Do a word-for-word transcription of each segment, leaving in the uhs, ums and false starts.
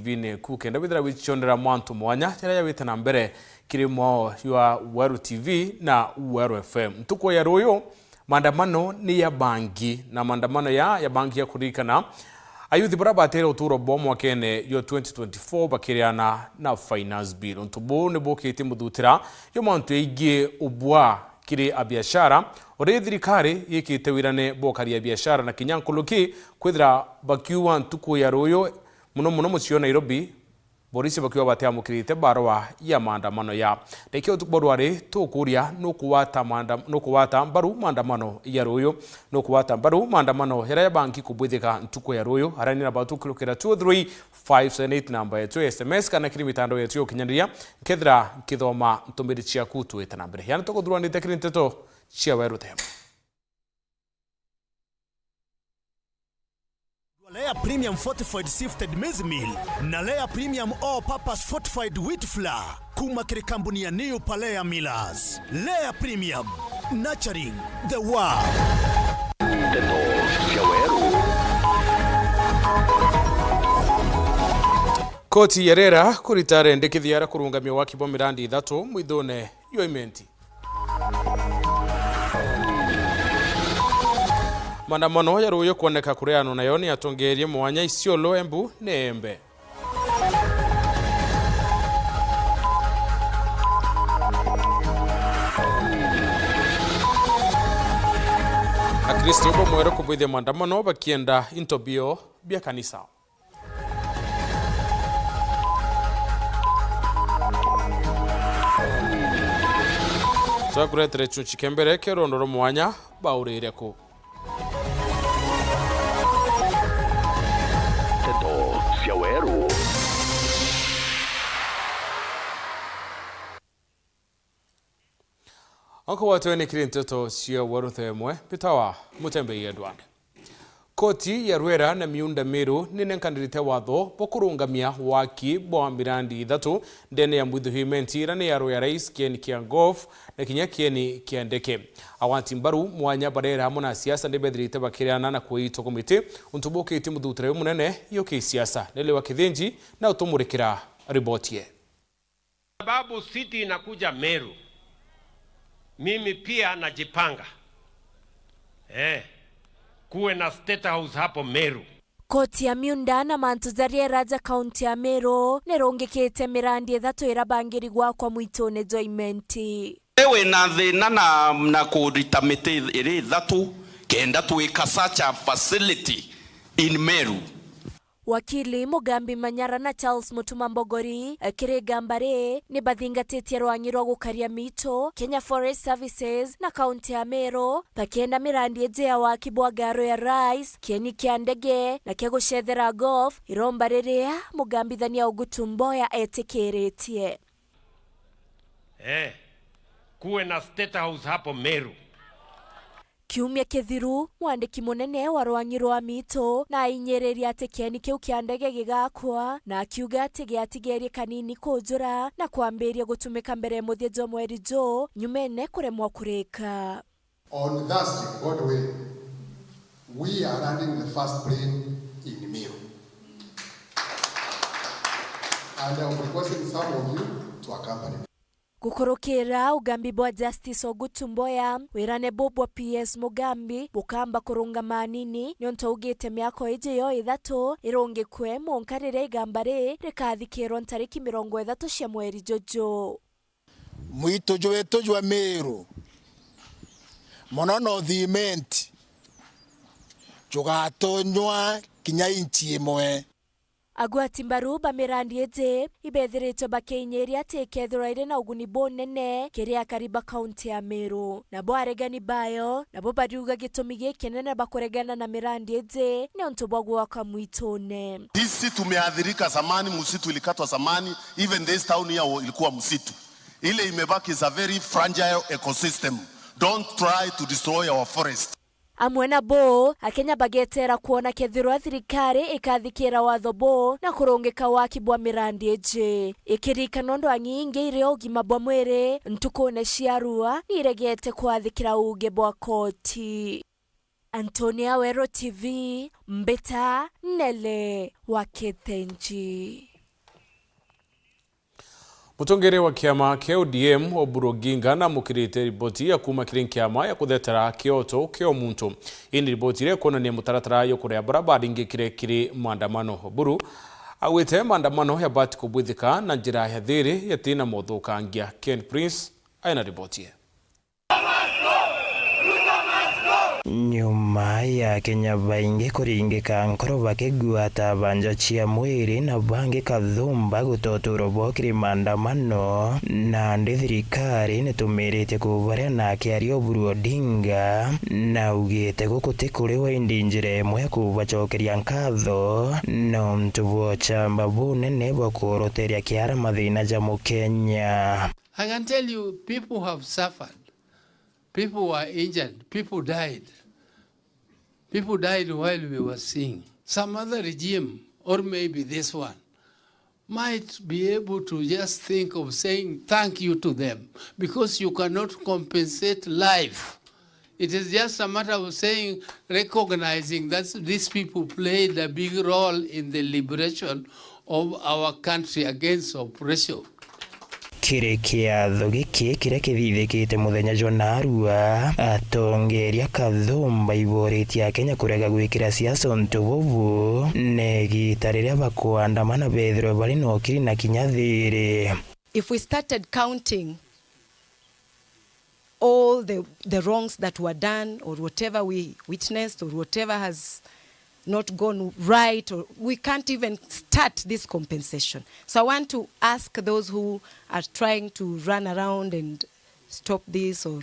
T V-ini ku kenda withira wicionera mwantu mwanya jaria jawite na mbere kiri mwao jwa Weru T V na Weru F M. Ntuku ya ruyu, maandamano ni ya bangi, na maandamano ya, ya bangi ya kuririkana ayuthi baria bateere uturo bwao mwakene jwa twenty twenty-four bakiriana na finance bill. Untu buu ni bukitie muthutira jwa mantu jaigii ubwa kiri abiashara, uria thirikari yikite wirane bwa ukaria biashara na kinya nkuruki kwithira bakiua ntuku ya ruyu, mono mono mucii o Nairobi, borisi bakiuga batiamukirite barua ya maandamano ya. Ndakika utuku bwa rwari tukuria, nukugwata maanda-, nukugwata mbaru maandamano ya ruyu? Nukugwata mbaru maandamano jaria jabangi kubwithika ntuku ya ruyu? Arania na batu kirukira two three five seven eight namba yetu ya S M S kana kiri mitandao yetu ya ukinyaniria, nkethira nkithoma ntumiri ciaku twite na mbere. Yaani tukuthurwanite kiri nteto cia Weru T M. Lea Premium Fortified Sifted Maize Meal na Lea Premium All Purpose Fortified Wheat Flour kuma kiri kambuni ya New Palea Millers. Lea Premium, nurturing the world. Nteto cia Weru. Koti ya riera kurita rendekithia ria kurungamia waki bwa mirandi ithatu mwithune jwa Imenti. Maandamano ya ruuyu kwoneka kureanwa nayo ni atongeeria mwanya Isiolo, Embu na Embe. Akristo bamwe kubwithia maandamano bakienda into bio bia kanisa. Twakuretere chuchi kia mbere kia rwondo rwa mwanya baurire ku. Nteto cia Weru. Onko watwe ni kiri nteto cia Weru T M, mbitawa Mutembei Edward. Koti ya Rwera na Miunda Meru ninenkanirite watho bwa kurungamia waki bwa mirandi ithatu ndene ya Mwithu Himenti, ira ni ya Royal Rais, kieni kia golf na kinya kieni kia ndeke. Agwati mbaru mwanya barera hamwe na siasa nibethirite bakiriana na kwitwa komiti untu bukitie muthutire munene yo kisiasa. Nelly wa Kithinji na utumurikira riboti ye. Sababu city inakuja Meru. Mimi pia najipanga. Eh, kuwe na State House hapo Meru. Koti ya Miunda na mantu ja riera ja kaunti ya Meru nirungikite mirandi ithatu ira bangiri gwakwa mwitune jwa Imenti. Wi na thina na, na kurita miti iri ithatu kenda twika such a facility in Meru? Wakili Mugambi Manyara na Charles Mutuma Mbogori, eh, kiri igamba ri, ni bathingatitie rwang'i rwa gukaria miito, Kenya Forest Services na kaunti ya Meru, bakienda mirandi iji ya waki bwa ngaro ya Rais, kieni kia ndege na kia gucethera golf, iromba riria mugambithania Ogutu Mboya etikiritie. Eh, kuwe na State House hapo Meru. Kiumia kithiru, mwandiki munene wa rwang'i rwa miito na ainyiriria ati kieni kiu kia ndege gigakwa, na akiuga ati giatigerie kanini kujura na kwambiria gutumika mbere ya muthia jwa mweri juu, nyumene kuremwa kurika. On Thursday, God willing, we are landing the first plane in Meru. And I'm requesting some of you to accompany me. Gukurukira ugambi bwa Justice Ogutu Mboya, wirane buu bwa P S Mugambi bukamba kurungama anini, niuntu augite miako iji yo ithatu irungikwe, monka riria igamba ri rikathikirwa ntariki mirongo ithatu cia mweri juju. Mwitu jwetu jwa Meru, mono North Imenti, jugatonywa kinya inchi imwe. Agwati mbaru ba mirandi iji ibethiritwe bakiinyiria ati ikethirwa iri na uguni bunene kiri akari ba kaunti ya Meru. Nabo aregani bayo, nabo bariuga gitumi gikinene bakuregana na mirandi iji ni untu bwa gwaka mwitune. Sisi tumeathirika zamani, msitu ilikatwa zamani, even this town here ilikuwa msitu. Ile imebaki is a very fragile ecosystem. Don't try to destroy our forest. Amwe na buu, Akenya bageteera kwona kethirwa thirikari ikathikira watho buu na kurungika waki bwa mirandi iji. Ikirikanwa ndwang'i ingi iri o ugima bwa mwiri ntukune cia rua niregete kwathikira uuge bwa koti. Antonia Wero T V, Mbita Nele wa Kithinji. Mutongere wa kiama kia O D M, Oburu Oginga, namukirite riboti ya kuuma kiri nkiama ya kuthetera kioto kia o muntu. Ii ni riboti iria ikwonania mutaratara ya kurea baria baringikire kiri maandamano. Oburu augite maandamano yabati kubwithika na njira ya thiri yatina muthukangia. Ken Prince aina riboti ii. Nyuma ya Akenya baingi kuringika nkoro bakigwata banja cia mwiri na bangi kathumba guta uturo bwao kiri maandamano, nandi thirikari nitumiritie kubaria na akiaria Oburu Odinga naugite guku ti kuriwa indi njira imwe ya kubacokeria nkatho nontu bwa uchamba bunene bwa kuoroteria kiara mathina ja Mukenya. I can tell you, people have suffered. People were injured. People died. People died while we were singing. Some other regime, or maybe this one, might be able to just think of saying thank you to them, because you cannot compensate life. It is just a matter of saying, recognizing that these people played a big role in the liberation of our country against oppression. Kiri kiatho giki kiria kithithikite muthenya jwa narua, atongeria kathumba iboritie Akenya kurega gwikira siasa untu bubu, na igita riria bakwandamana bethirwe bari na ukiri na kinya thiri. If we started counting all the, the wrongs that were done, or whatever we witnessed, or whatever has not gone right, or we can't even start this compensation. So I want to ask those who are trying to run around and stop this or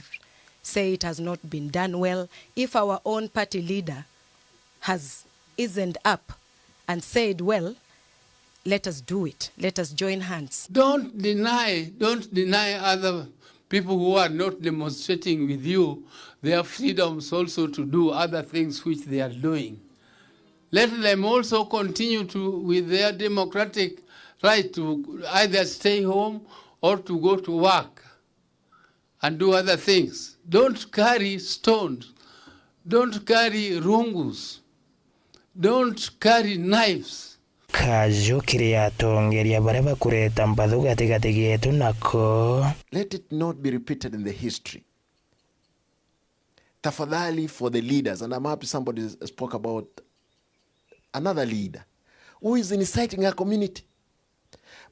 say it has not been done well, if our own party leader has eased up and said, "Well, let us do it. Let us join hands." Don't deny, don't deny other people who are not demonstrating with you their freedoms also to do other things which they are doing. Let them also continue to, with their democratic right to either stay home or to go to work and do other things. Don't carry stones. Don't carry rungus. Don't carry knives. Kaju kiri atongeria baria bakureta mpathu gatigati geetu nako. Let it not be repeated in the history. Tafadhali for the leaders, and I'm happy somebody spoke about another leader who is inciting a community.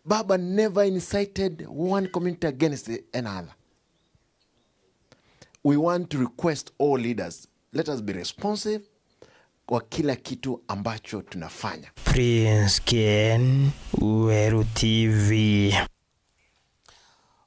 Baba never incited one community against the another. We want to request all leaders, let us be responsive kwa kila kitu ambacho tunafanya. Prince Ken, Weru T V.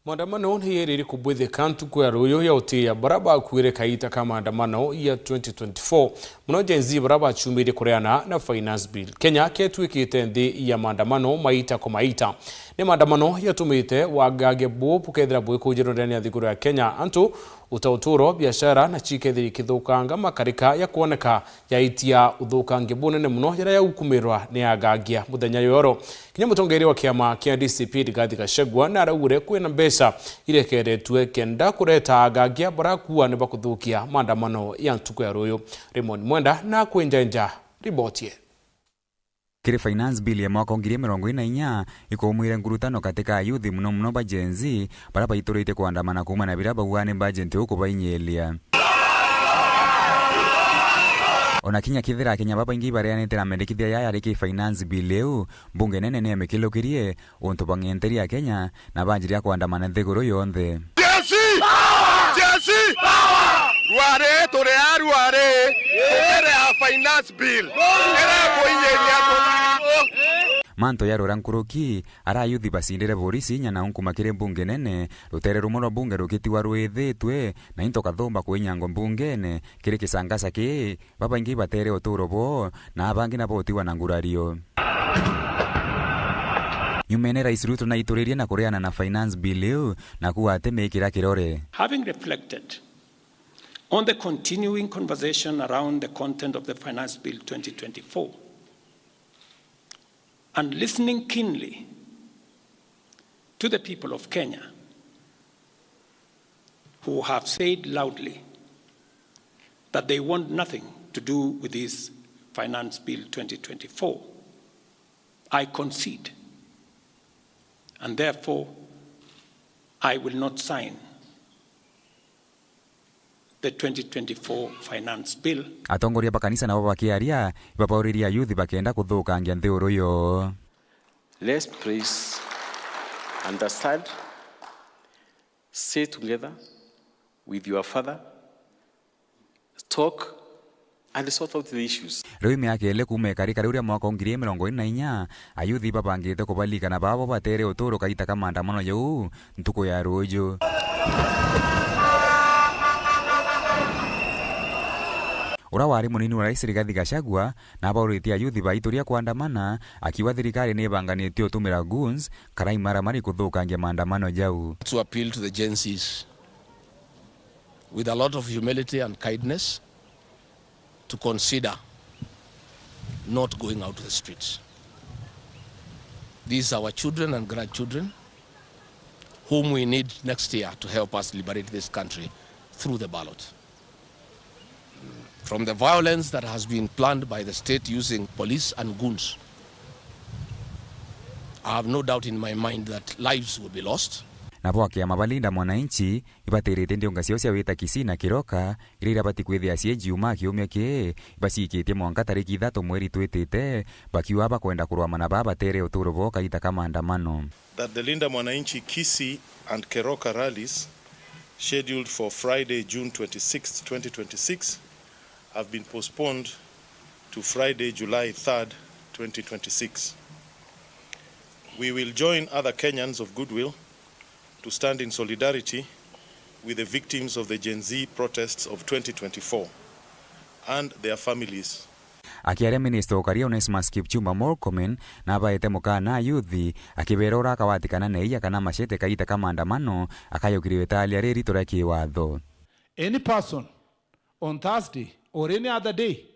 Maandamano ni yiriri kubwithika ntuku ya ruyu ya utiia baria bakuire kaita ka maandamano ya twenty twenty-four, muno Gen Z baria bachumirie kureana na finance bill. Kenya ketwikite nthi ya maandamano maita kwa maita. Ni maandamano yatumite wagagia buu bukethira bwikujirwo ndene ya nthiguru ya Kenya, antu uta uturo, biashara na cikethira ikithukanga, makarika ya kwoneka yaitia uthukangia bunene muno jaria yaukumirwa ni agagia muthenya yoro. Kinya mutongeria wa kiama kia D C P Rigathi Gachagua naraugire kwina mbeca irekeretue kenda kureta agagia baria akua ni bakuthukia maandamano ya ntuku ya ruyu. Raymond Mwenda na kwinjenja riboti ii. Kiri finance bill ya mwaka wa ngiri mirongo iri na inya, ikumwire ngurutano kati ka ayuthi, muno muno ba Gen Z, baria baituritie kwandamana kuuma na biria baugaa ni bajenti ukubainyiria. Ona kinya kethira Akenya babaingi ibareanite na mendekithia jaya jari ki finance bill iu, mbunge nene ni yamikilukirie untu bang'enteria Akenya na banjiria kwandamana nthiguru yonthe. Jesi! Jesi! Rware, turi a Rware, tukirea finance bill, irakuinyiria. Mantu ya rura nkuruki, ara ayuthi bacindire borisi inya na unkuma kiri mbunge nene, rutere rumwe rwa mbunge rukitiwa rwithitwe, na into kathumba kuinyangwa mbungene, kiri kicangaca kii, babaingi batere uturo bwoo, na abangi nabo utigwa na ngurario. Nyumene, Rais Ruto naituririe na kureana na finance bill iu, na kuuga ati mikira kirore. Having reflected on the continuing conversation around the content of the Finance Bill twenty twenty-four, and listening keenly to the people of Kenya who have said loudly that they want nothing to do with this Finance Bill twenty twenty-four, I concede, and therefore I will not sign the twenty twenty-four finance bill. Atongoria ba kanisa nabo bakiaria, ibabauririe ayuthi bakenda kuthukangia nthiguru yo. Let's please understand, sit together with your father, talk and sort out the issues. Riu miaka ili kuuma ikarika riu ria mwaka wa ngiri igiri mirongo iri na inya, ayuthi babangite kubalikana babo batere uturo kaita ka maandamano jau ntuku ya ruuju. Uria wari munini wa rais Rigathi Gachagua nabauritie ayuthi baituria kuandamana, akiuga thirikari ni ibanganitie utumira goons kana imaramari kuthukangia maandamano jau. To appeal to the Gen Zs with a lot of humility and kindness to consider not going out to the streets. These are our children and grandchildren whom we need next year to help us liberate this country through the ballot. From the violence that has been planned by the state using police and goons, I have no doubt in my mind that lives will be lost. Nabo akiama ba Linda Mwananchi ibatirite ndiunga ciao cia wita Kisii na Kiroka, iria irabati kwithia cie Jumaa kiumia kii, ibaciikitie mwanka tariki ithatu mweri twitite, bakiuga bakwenda kurwamana baa batere uturo bwao kaita ka maandamano. That the Linda Mwananchi Kisii and Keroka rallies scheduled for Friday, June twenty-sixth, twenty twenty-six, have been postponed to Friday, July third, twenty twenty-six. We will join other Kenyans of goodwill to stand in solidarity with the victims of the Gen Z protests of twenty twenty-four and their families. Akiaria, minista ukaria Onesmus Kipchumba Murkomen nabaete mukana ayuthi, akibera ura akawatikana na iya kana machete kaita ka maandamano, akayukiriwe italia ririto ria kiwatho. Any person on Thursday or any other day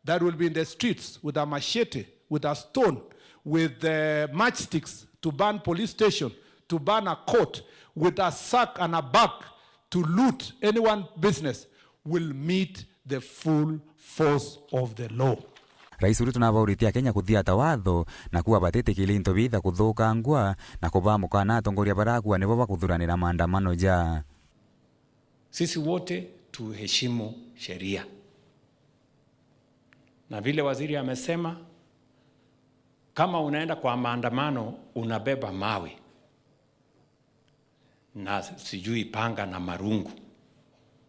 that will be in the streets with a machete, with a stone, with, uh, matchsticks to burn police station, to burn a court, with a sack and a bag to loot anyone business, will meet the full force of the law. Rais Ruto nabauritie Akenya kuthiata watho na kuuga batitikiria into biitha kuthukangua na kubaa mukana atongoria baria akuuga nibo bakuthuranira maandamano ja. Sisi wote tuheshimu sheria. Na vile waziri amesema, kama unaenda kwa maandamano, unabeba mawe na sijui panga na marungu,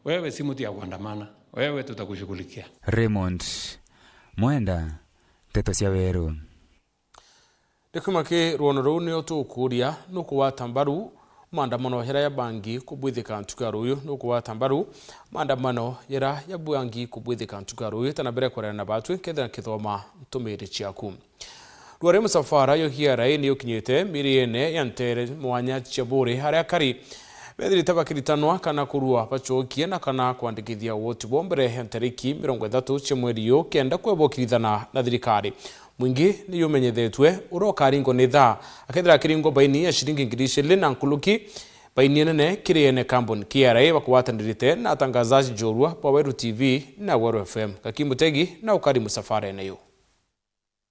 wewe si mtu ya kuandamana, wewe tutakushughulikia. Raymond Mwenda, Nteto cia Weru. Ni kuma ki rwono ruu nio tukuuria, nukugwata mbaru maandamano jaria jabangi kubwithika ntuku ya ruuyu? Nukugwata mbaru maandamano jaria jabangi kubwithika ntuku ya ruuyu? Tana mbere kwarana na batwi, kethira nkithoma ntumiri ciaku. Ruari musafara yo K R A ni ukinyite miriene ya ntere mwanya cia Buri, aria akari bethirite bakiritanwa kana kurua bacokie na kana kwandikithia woti bo mbere ya ntariki mirongo ithatu cia mweri uyu kenda kwebokirithana na thirikari. Mwingi ni jumenyethetwe uria ukaringwa ni thaa, akethira akiringwa baini ya ciringi ngiri iciri na nkuruki. Baini nene kiri ene kambuni K R A bakugwatanirite na atangazaji njorua ba Weru T V na Weru F M. Gaki Mutegi na ukari musafarene yu.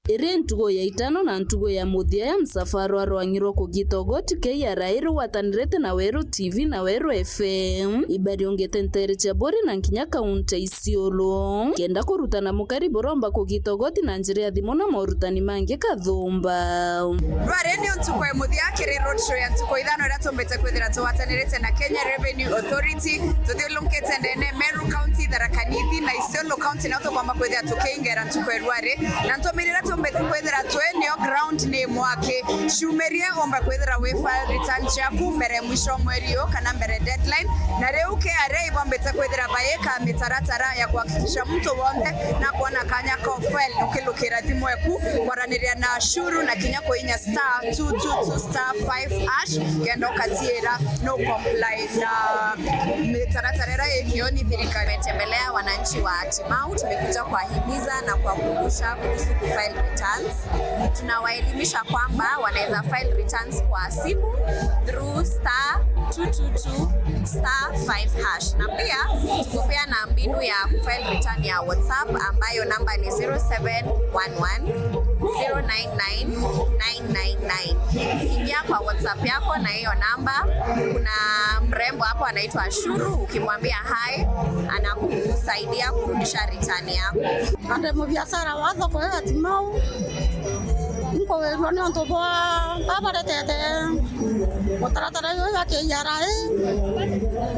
Iri ntugo ya itano na ntugo ya muthia ya msafara wa rwang'i rwa kugita ugoti K R A rugwatanirite na Weru T V na Weru F M. Ibariungite ntere cia Buri na nkinya kaunti ya Isiolo. Kenda kurutana mukari buromba kugita ugoti na njira ya thimu na morutani mangi kathumba. Rwari ni ntuku ya muthia kiri roadshow ya ntuku ithano iria tumbite kwithira tugwatanirite na Kenya Revenue Authority, tuthiurunkite ndene Meru County, Tharaka Nithi na Isiolo County, na tukwamba kwithira tukiingera ntuku ya rwari. Na ntumiri iria tumbite kwithira twi nio ground ni mwaki. Ciumirie umba kwithira wi file return ciaku mbere mwisho mweri uyu kana mbere deadline. Na riu K R A ibombite kwithira baika mitaratara ya kuhakikisha mtu wonthe na kuona kanya ka file ukilukira thimu eku, kwaraniria na ashuru na kinya kuinya star two two two star five hash, kenda ukatiira no comply na mitaratara iria ikio ni thirikari. Tumetembelea wananchi wa Timau, tumekuja kuwahimiza na kuwakumbusha kuhusu kufile Returns. Tunawaelimisha kwamba wanaweza file returns kwa simu through star two two two star five hash, na pia tuko pia na mbinu ya kufile return ya WhatsApp, ambayo namba ni zero seven one one zero nine nine nine nine nine. Ingia kwa WhatsApp yako na hiyo namba, kuna mrembo hapo anaitwa Ashuru, ukimwambia hi, anakusaidia kurudisha return yako. Ande mubiacara wa thoko ya Timau, nkuwirua ni untu bwa babaretete mutaratara uyu jwa K R A,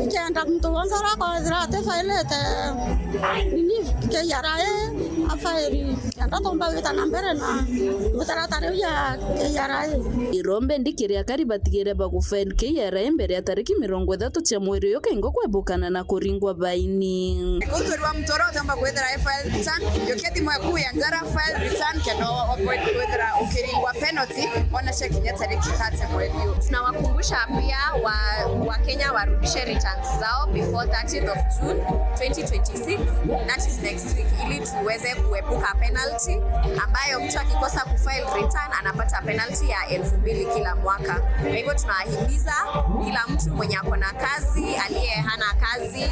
ikenda muntu wonthe uria akwithira atifailite nini K R A afairi, kenda tumba gwita na mbere na mutaratara uyu ya K R A. Irombe ndikiri akari batigere bagufail K R A mbere ya tariki mirongo ithatu cia mweri uyu, kengo kwebukana na kuringwa baini. Ikunturi wa mutoro utomba kwithira file return, yokia thimu yaku ya njara, file return, kenda avoid kwithira ukiringwa penalty, ona cia kinya tariki thirty mweri uyu. Tunawakumbusha pia wa, wa Kenya warudishe returns zao before thirtieth of June twenty twenty-six, that is next week, ili tuweze kuepuka penalty ambayo mtu akikosa kufile return anapata penalty ya elfu mbili kila mwaka. Kwa hivyo tunawahimiza kila mtu mwenye ako na kazi, aliye hana kazi,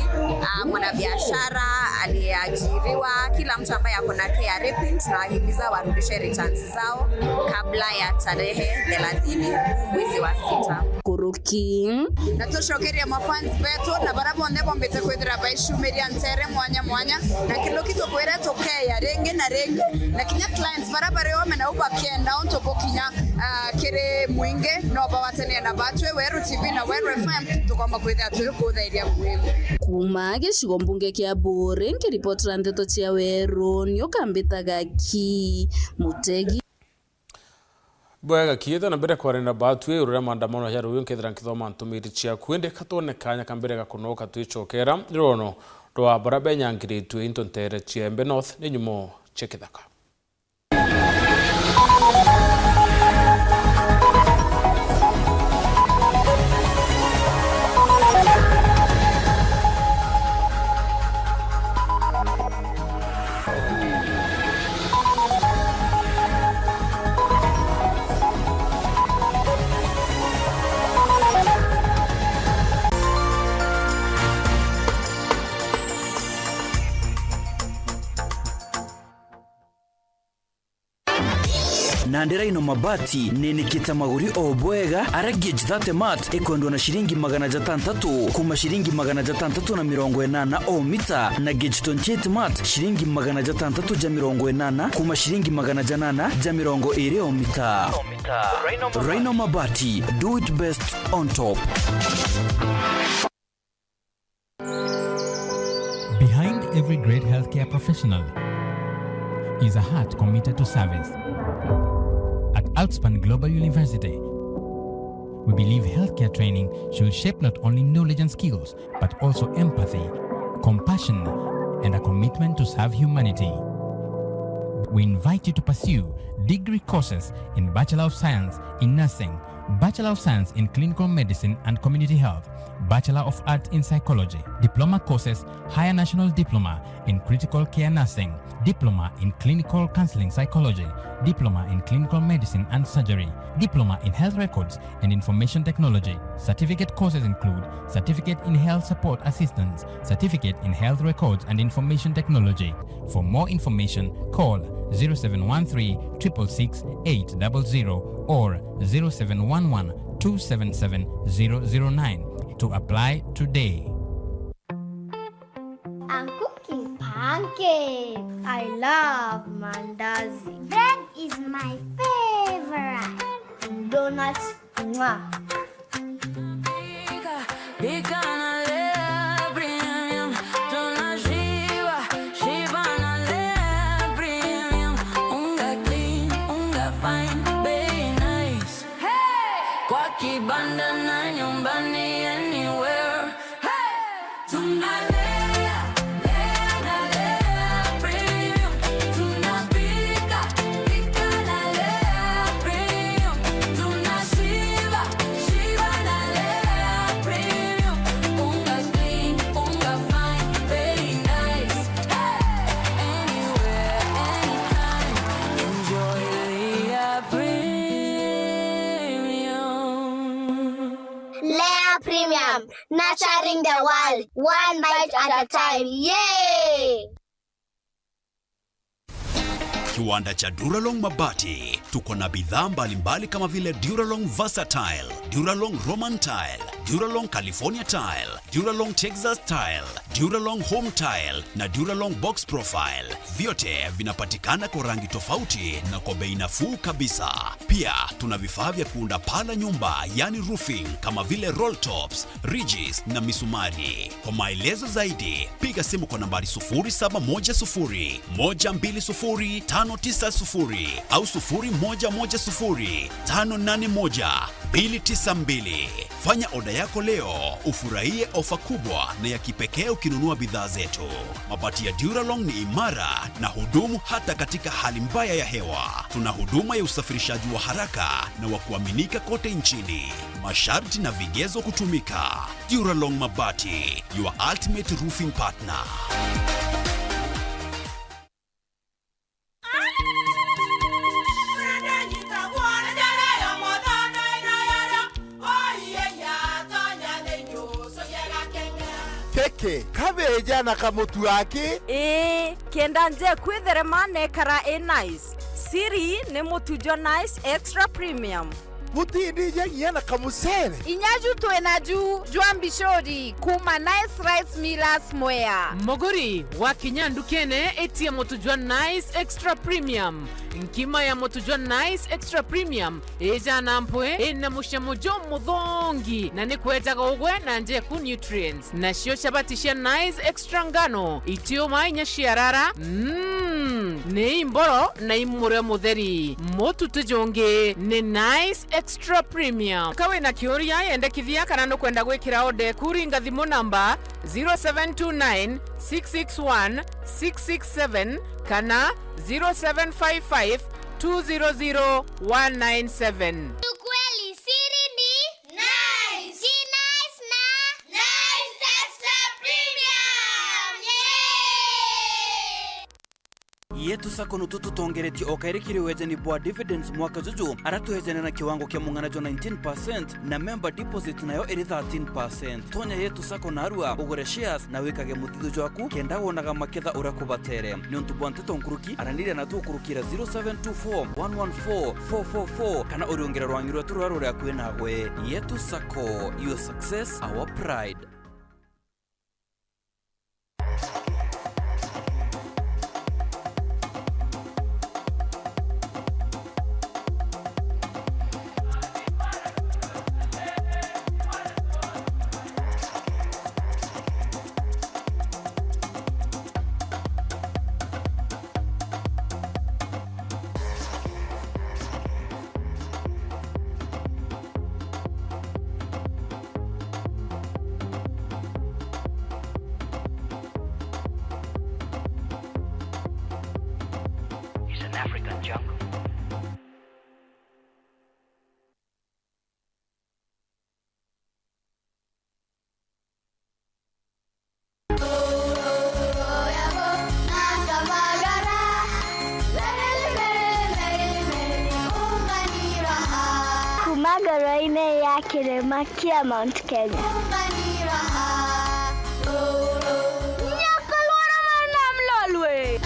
ah, mwanabiashara, aliyeajiriwa, kila mtu ambaye ako na K R A pin, tunawahimiza warudishe returns zao kabla ya tarehe thelathini mwezi wa sita. Kuruki. Na tucokerie mafans betu na bara bonthe bombite kwithira baishumiria ntere mwanya mwanya, na kiluki tukwire tukeya ringi na ringi, na kinya clients bara bari ome nau bakenda untu bukinya, ah, kiri mwingi, no bawatania na batwi Weru T V na Weru F M, tukomba kwithira turi kuthairia mwingi. Kuma gicigo mbunge kia Buuri, nkiripotera ndeto cia Weru, ni ukambitaga Ki Mutegi. Bwega, kiite na mbere kwarenda batwi iguru ria maandamano ya ruyu, nkethira nkithoma ntumiri ciaku, indi katwone kanya ka mbere ga kunoka twicokera rwono rwa bara benyangiritue into ntere cia Embe North ni nyumo cia kithaka. Nandi Rhino Mabati ninikite maguri o bwega, aria gauge thirty mat ikwendwa na ciringi magana jatantatu kuma ciringi magana jatantatu na mirongo inana o mita, na gauge twenty-eight mat ciringi magana jatantatu ja mirongo inana kuma ciringi magana janana ja mirongo iri o mita. Rhino Mabati, do it best on top. Behind every great healthcare professional is a heart committed to service. At Outspan Global University, we believe healthcare training should shape not only knowledge and skills, but also empathy, compassion, and a commitment to serve humanity. We invite you to pursue degree courses in Bachelor of Science in Nursing, Bachelor of Science in Clinical Medicine and Community Health, Bachelor of Arts in Psychology, diploma courses, Higher National Diploma in Critical Care Nursing, Diploma in Clinical Counseling Psychology, Diploma in Clinical Medicine and Surgery, Diploma in Health Records and Information Technology. Certificate courses include Certificate in Health Support Assistance, Certificate in Health Records and Information Technology. For more information, call zero seven one three, triple six, eight double zero or zero seven one one, two seven seven, zero zero nine to apply today. I'm cooking pancakes. I love mandazi. Bread is my favorite. And donuts. Mwah. Pika, pika na Lea Premium. Tunashiba, shiba na Lea Premium. Unga clean, unga fine, bei nice. Hey! Kwa kibanda na nyumbani, anywhere. Hey! Tunalea, lea na Lea Premium. Tunapika, pika na Lea Premium. Tunashiba, shiba na Lea Premium. Unga clean, unga fine, very nice. Hey! Anywhere, anytime. Enjoy Premium, nurturing the world, one bite at a time. Yay! Kiwanda cha Duralong Mabati, tuko na bidhaa mbalimbali kama vile Duralong Versatile, Duralong Roman Tile, Duralong California Tile, Duralong Texas Tile, Duralong Home Tile na Duralong Box Profile. Vyote vinapatikana kwa rangi tofauti na kwa bei nafuu kabisa. Pia tuna vifaa vya kuunda paa la nyumba, yani roofing, kama vile roll tops, ridges na misumari. Kwa maelezo zaidi, piga simu kwa nambari sufuri saba moja sufuri, moja mbili sufuri, tano tisa sufuri au sufuri moja moja sufuri, tano nane moja, mbili tisa mbili. Fanya oda yako leo, ufurahie ofa kubwa na ya kipekee ukinunua bidhaa zetu. Mabati ya Duralong ni imara na hudumu hata katika hali mbaya ya hewa. Tuna huduma ya usafirishaji wa haraka na wa kuaminika kote nchini. Masharti na vigezo kutumika. Duralong Mabati, your ultimate roofing partner. Keke, kabeja na kamutu aki. Ii, kenda nje kwitherema nekara i nice. Siri ni mutu jwa Nice Extra Premium. Gutindija nginya na kamucere. Inya ju twina ju jwa mbicuri kuma Nice Rice Millers Mwea. Muguri, wakinya ndukene, itia mutu jwa Nice Extra Premium. Nkima ya mutu jwa Nice Extra Premium ijana mpwi, ina mucamo jumuthongi, na ni kwejaga ugwe na njeku nutrients. Nacio chabati cia Nice Extra ngano itiuma inya ciarara, mm, ni imboro na imurio mutheri. Mutu ti jungi ni Nice Extra Premium. Ka wina kiuria, yendekithia kana nukwenda gwikira order eku, ringa thimu namba zero seven two nine, six six one, six six seven kana zero seven five five, two zero zero, one nine seven. Ukweli siri ni Nice. Ni Nice na Nice Extra Premium. Yay! Yetu Sacco nutu tutongeretie o kairi kiri wejani bwa dividends mwaka juju, ara twejane na kiwango kia mung'ana jwa nineteen percent na member deposit nayo iri thirteen percent. Tonya Yetu Sacco narua, ugure shares na wikage muthithio jwaku kenda wonaga maketha uria kubatere. Niuntu bwa nteto nkuruki, araniria natu ukurukira zero seven two four, one one four, four four four kana uriungire rwangi rwetu ruria ruri akui nagwe. Yetu Sacco, your success, our pride. It's an African jungle. Kuma ngoro-inĩ ya kĩrĩma kĩa Mount Kenya. Nyoka rwara mwana mlolwe.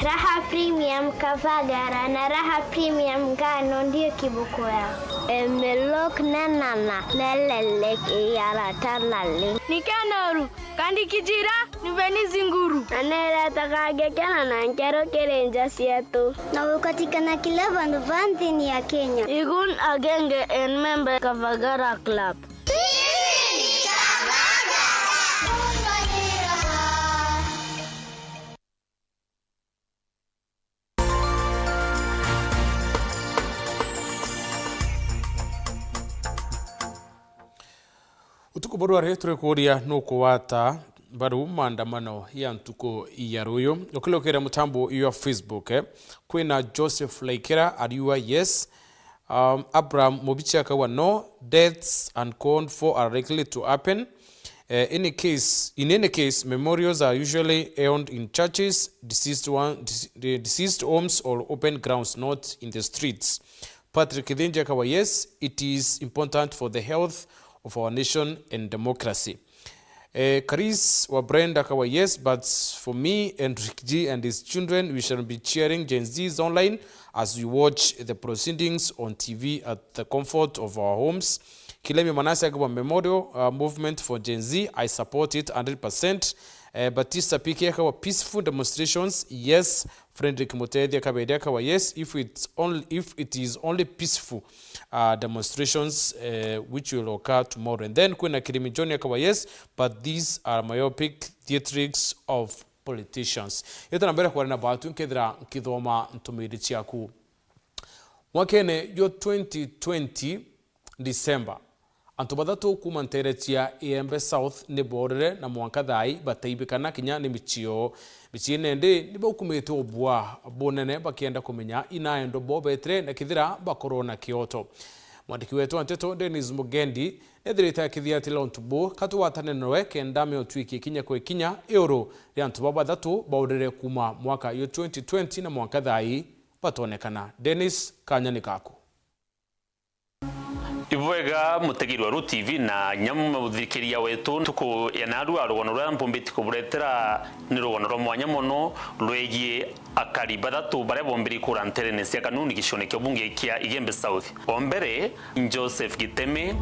Raha Premium Kavagara na Raha Premium Ngano ndio kiboko yao. Emelok na nana, nelelek iyarata nali. Ni kenoru, kandi kijira, ni beni zinguru. Na neretaga ngekena na nkero kiri nja cietu. Na gukatikana kila vandu va nthini ya Kenya. Igun agenge en member Kavagara Club. Utuku bwa rwari turi kuuria nukugwata mbaru maandamano ya ntuku ya ruyu. Ukilukira mutambo wa Facebook, eh, kwina Joseph Laikira ariuga yes. Um, Abraham Mubichi akauga no, deaths uncalled for are likely to happen. Eh, any case, in any case, memorials are usually held in churches, deceased one, dece-, the deceased homes or open grounds, not in the streets. Patrick Kithinji akawa, yes, it is important for the health of our nation and democracy. Eh, Karis wa Brenda akawa, yes, but for me, Enric G and his children, we shall be cheering Gen Zs online as we watch the proceedings on T V at the comfort of our homes. Kilemi Manase akawa, memorial, uh, movement for Gen Z, I support it hundred percent. Eh, Batista P K akawa, peaceful demonstrations, yes. Frederick Mutethi akaberia akawa, yes, if it's only, if it is only peaceful, uh, demonstrations, uh, which will occur tomorrow. And then kwina Kirimi John akawa, yes, but these are myopic theatrics of politicians. Ita na mbere kwari na batu nkethira nkithoma ntumiri ciaku. Mwakene jwa twenty twenty, December, antu bathatu kuuma nteere cia Igembe South ni boorire na mwanka thaai bataibikana kinya ni micii yoo. Miciine ndi ni baukumite ubua bunene bakienda kumenya inaendwa bo beetire na kethira bakorwo na kioto. Mwandiki wetu wa nteto Dennis Mugendi neethirite akithia ati untu bu katugwatane nawe kenda amea utwikie kinya kwa ikinya iuru ria antu bau bathatu baurire kuuma mwaka yo twenty twenty na mwanka thaai batonekana. Dennis, kanya ni kaku. Ibwega mutegeri wa Ruo T V na nyamu muthikiriria wetu, ntuku ya narua rugano ruria mpumbiti kuburetera ni rugano rwa mwanya mono rwegie akari bathatu baria bombiri kura nterene cia Kanuni gicione kia ubunge kia Igembe South. O mbere, Joseph Giteme,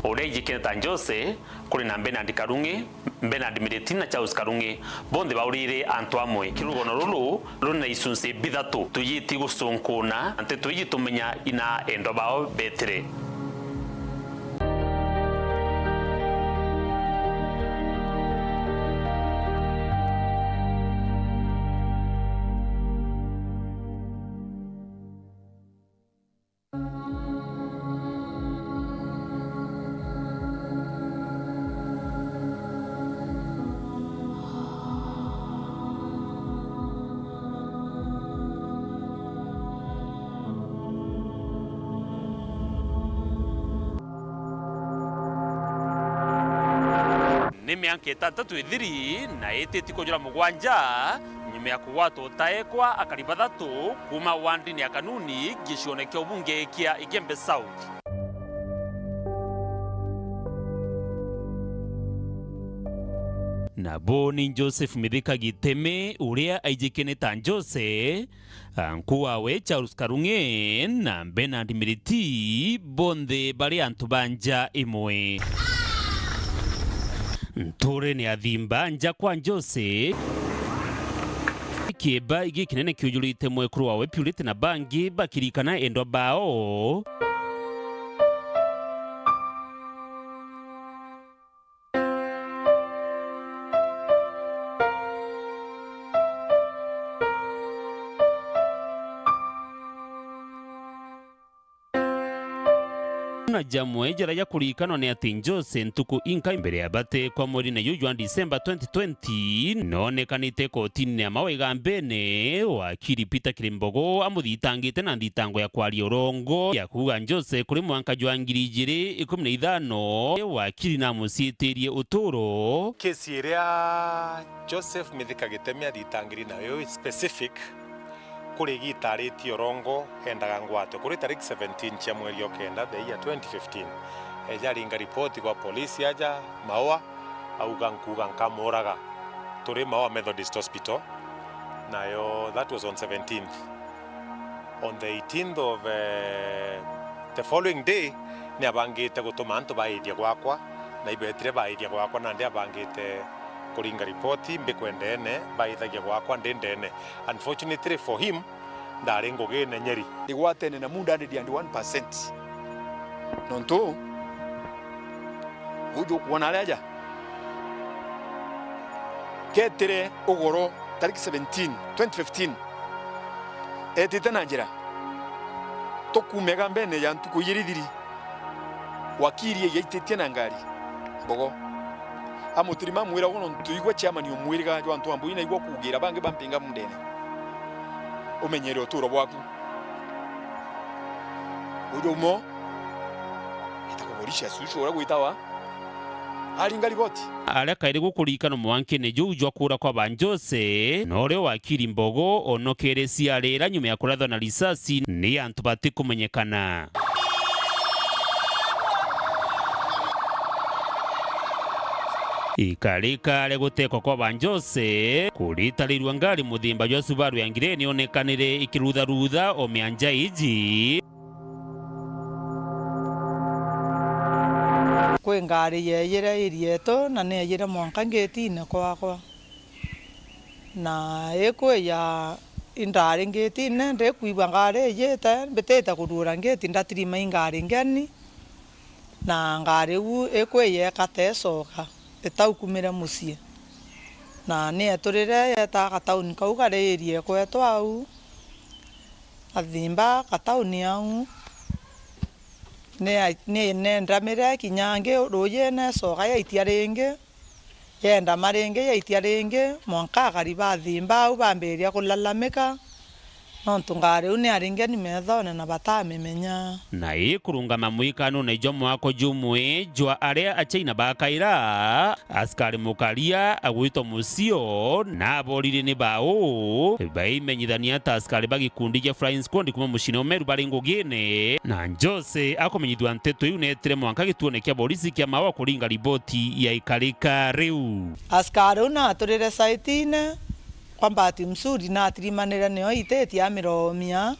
uria ijikene ta Jose, kuri na Bernard Karungi, Bernard Miriti na Charles Karungi, bonthe baurire antu amwe. Rugano ruru ruri na icunci bithatu, tuyiti gucunkuna nteto iji tumenya ina endwa bao beetire. Ni mianka itantatu ithiri na ititi kujura mugwanja, nyuma ya kugwatwa utaekwa akari bathatu kuuma wandini ya Kanuni gicione kia ubunge kia Igembe South. Nabo ni Joseph Mithika Giteme, uria aijikene ta Jose, anku wawe Charles Karungi na Bernard Miriti, bonthe bari antu ba nja imwe. Nturene ya Thimba nja kwa Jose, kieba gikinene kiujurite mwekuru wawe Purity na bangi bakirikana endwa bao. Na jamwe jaria jakurikanwa ni ati Jose ntuku inka mbere ya batekwa mweri-ini juju jwa December twenty twenty, noonekanite kotini ya mawe Igambene, wakiri Peter Kirimbogo amuthitangite na nthitango ya kwaria urongo ya kuuga Jose kuri mwanka jwa ngiri ijiri ikumi na ithano, wakiri namuciitirie uturo. Kesi iria Joseph Mithika Gitemi athitangiri nayo specific, kuri igita aritie urongo endaga ngwatwe kuri tariki seventeen cia mweri o kenda the year twenty fifteen. Eja aringa ripoti kwa polisi aja Maua, auga nkuuga nkamuuraga turi Maua Methodist Hospital, nayo that was on seventeenth. On the eighteenth of, eh, the following day, ni abangite gutuma antu baithia gwakwa, na ibetire baithia gwakwa, nandi abangite kuringa ripoti mbikwe ndeene, baithagia gwakwa ndi ndeene. Unfortunately for him, ndari ngugine nyeri. Igwatene na mu ndari one percent. Nontu uju ukwona ari aja, ketire ugoro tariki seventeen, twenty fifteen, etite na njira, tukuumega mbene ya ntuku ijiri ithiri, wakiri yaititie na ngari Mbogo. Amutirima amwira, ugu nontu igwe chairman umwiriga jwa antu ambu inaigua kugira bangi bampinga mundene. Umenyere uturo bwaku. Uju umo, ita kuborisha sucu uria gwitawa. Aringa riboti. Aria kairi gukuririkanwa mwankine juu jwa kuura kwa ba Jose, norio wakiri Mbogo onokere ciarira nyuma ya kurathwa na risasi ni antu batikumenyekana. Ikarika ria gutekwa kwa ba Jose, kuritarirua ngari muthimba jwa Subaru ya ngireni onekanire ikirutharutha o mianja iji. Kwi ngari yeeyire iri yeetu, na neeyire mwanka ngetine kwaakwa. Na ikwija, indari ngetine, ndikwigua ngari ijite, mbitite kuruura ngeti, ndatirima i ngari ngeni, na ngari iu ikwija ikata icoka, itaukumire mucii. Na nieeturire yeeta gatauni kau kari iri ekweetu au, athimba gatauni au. Ni, ni, nendamire kinya angi ruujine, icoka yaitia ringi, yendama ringi, yaitia ringi, mwanka akari bathimba au bambiria kulalamika, nontu ngari iu niari ngeni meethone na batamimenya. Na ikurungama mwikanune jwa mwako jumwe jwa aria Achaina bakaira, askari mukaria agwitwa Musio na aboriri ni bau, baimenyithania ta askari ba gikundi gia Flying Squad kuuma muciine o Meru bari ngugine, na Jose akumenyithua nteto iu neetire mwanka gituone kia borisi kia Maua kuringa riboti ya ikarika riu. Askari u naaturire saitine kwa Bahati Mzuri, naatirimanire nio ititie amiromia.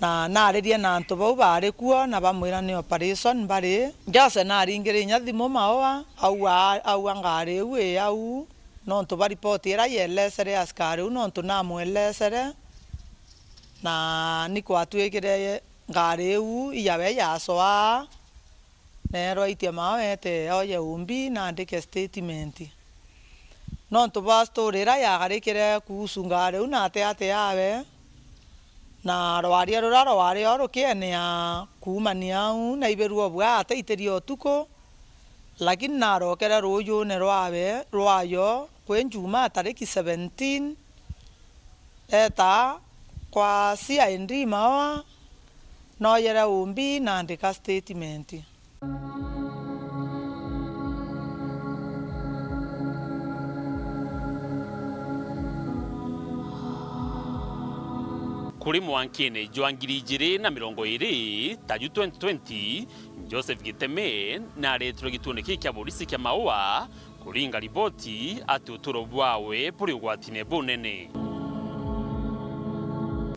Na naaririe na antu bau baari kuo, na bamwira ni operation bari. Jose naaringire inya thimu Maua, aua, aua ngari iu ii au, nontu ba ripoti iria yeelesere askari u, nontu namwelesere, na nikwatwikire ngari iu iyawe yacoa. Neerwa aitie Maua eete oye umbi na andike statement. Nontu bwa story iria yagarikire kuhusu ngari iu na ati ati yawe, na rwaria ruria rwari o rukienea kuumania au, naibirue bwa ataitirie utuku, lakini narokere ruujune rwawe, rwayo kwi Njumaa tariki seventeen, eeta kwa C I D Maua, nooyere umbi na andika statement. Kuri mwankine jwa ngiri ijiri na mirongo iiri, ta ju twenty twenty, Joseph Giteme naaretirwe gituone kii kia borisi kia Maua, kuringa riboti ati uturo bwawe buri ugwatine bunene.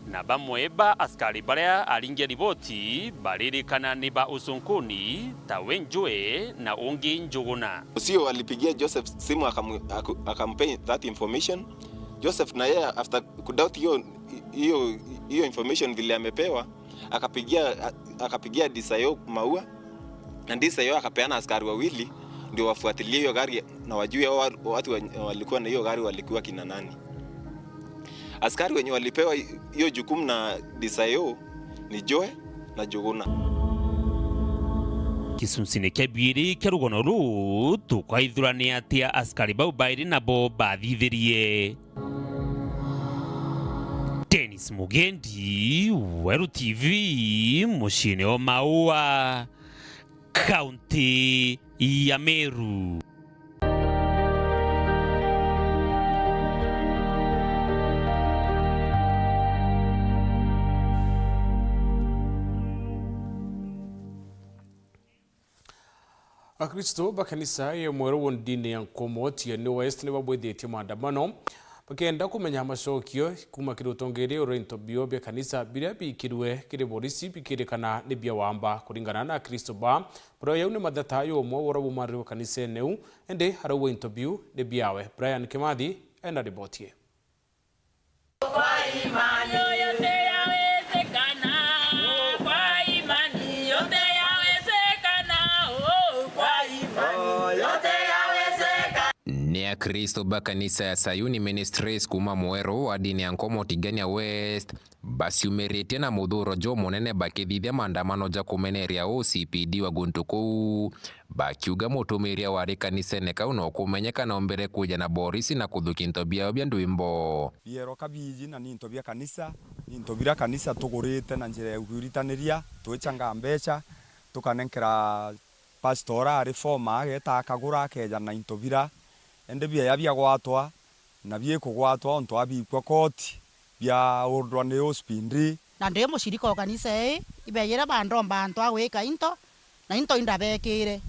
Na bamwe ba askari baria aringia riboti baririkana ni ba ucunkuni, ta we Njue na ungi Njuguna. Musio alipigia Joseph simu akamu-, aku-, akampea that information. Joseph na yeye after kudoubt hiyo, hiyo, hiyo information vile amepewa, akapigia, a-, akapigia D C I O Maua, na D C I O akapeana askari wawili ndio wafuatilie hiyo gari na wajue hao wa-, watu wa-, walikuwa na hiyo gari walikuwa kina nani. Askari wenye walipewa hi-, hiyo jukumu na D C I O ni Joe na Njuguna. Gicunchine kia biiri kia rugono ruu, tukaithura ni atia askari bau bairi nabo bathithirie. Dennis Mugendi, Weru T V, muciine o Maua, kaunti ya Meru. Akristo ba kanisa ya Mweru wondini ya Nkomo Tigania West ni babwithitie maandamano bakienda kumenya macokio kuuma kiri utongeria uria into bio bia kanisa biria biikirwe kiri borisi bikirikana ni bia wamba. Kuringana na Akristo ba, baria yau ni matheta ya umwe uria bumarire kanisene u, indi arauga into biu ni biawe. Brian Kimathi ena riboti ii. Kwa imani yote yawezekana. Kwa imani yote yawezekana. Oh, kwa imani yote yawezekana. Ni Akristo ba kanisa ya Sayuni Ministries kuuma Mweru wa dini ya Nkomo Tigania West baciumiritie na muthuro jumunene bakithithia maandamano ja kumeneria O C P D wa guntu kuu. Bakiuga mutumiria wari kanisene kau no kumenyeka na ombere kuja na borisi na kuthukia into biao bia ndwimbo. Bieroka biiji na ni into bia kanisa, ni into biria kanisa tugurite na njira ya kwiritaniria, twichanga mbecha, tukanenkera Pastor ura ari former ageeta akagura akeeja na into bira, indi bieya biagwatwa, na biikugwatwa untu abikua koti, biaurwa ni O C P D. Na ndi mucirika o kanisa ii, ibeejire bandomba antu a gwika into, na into indabeekire.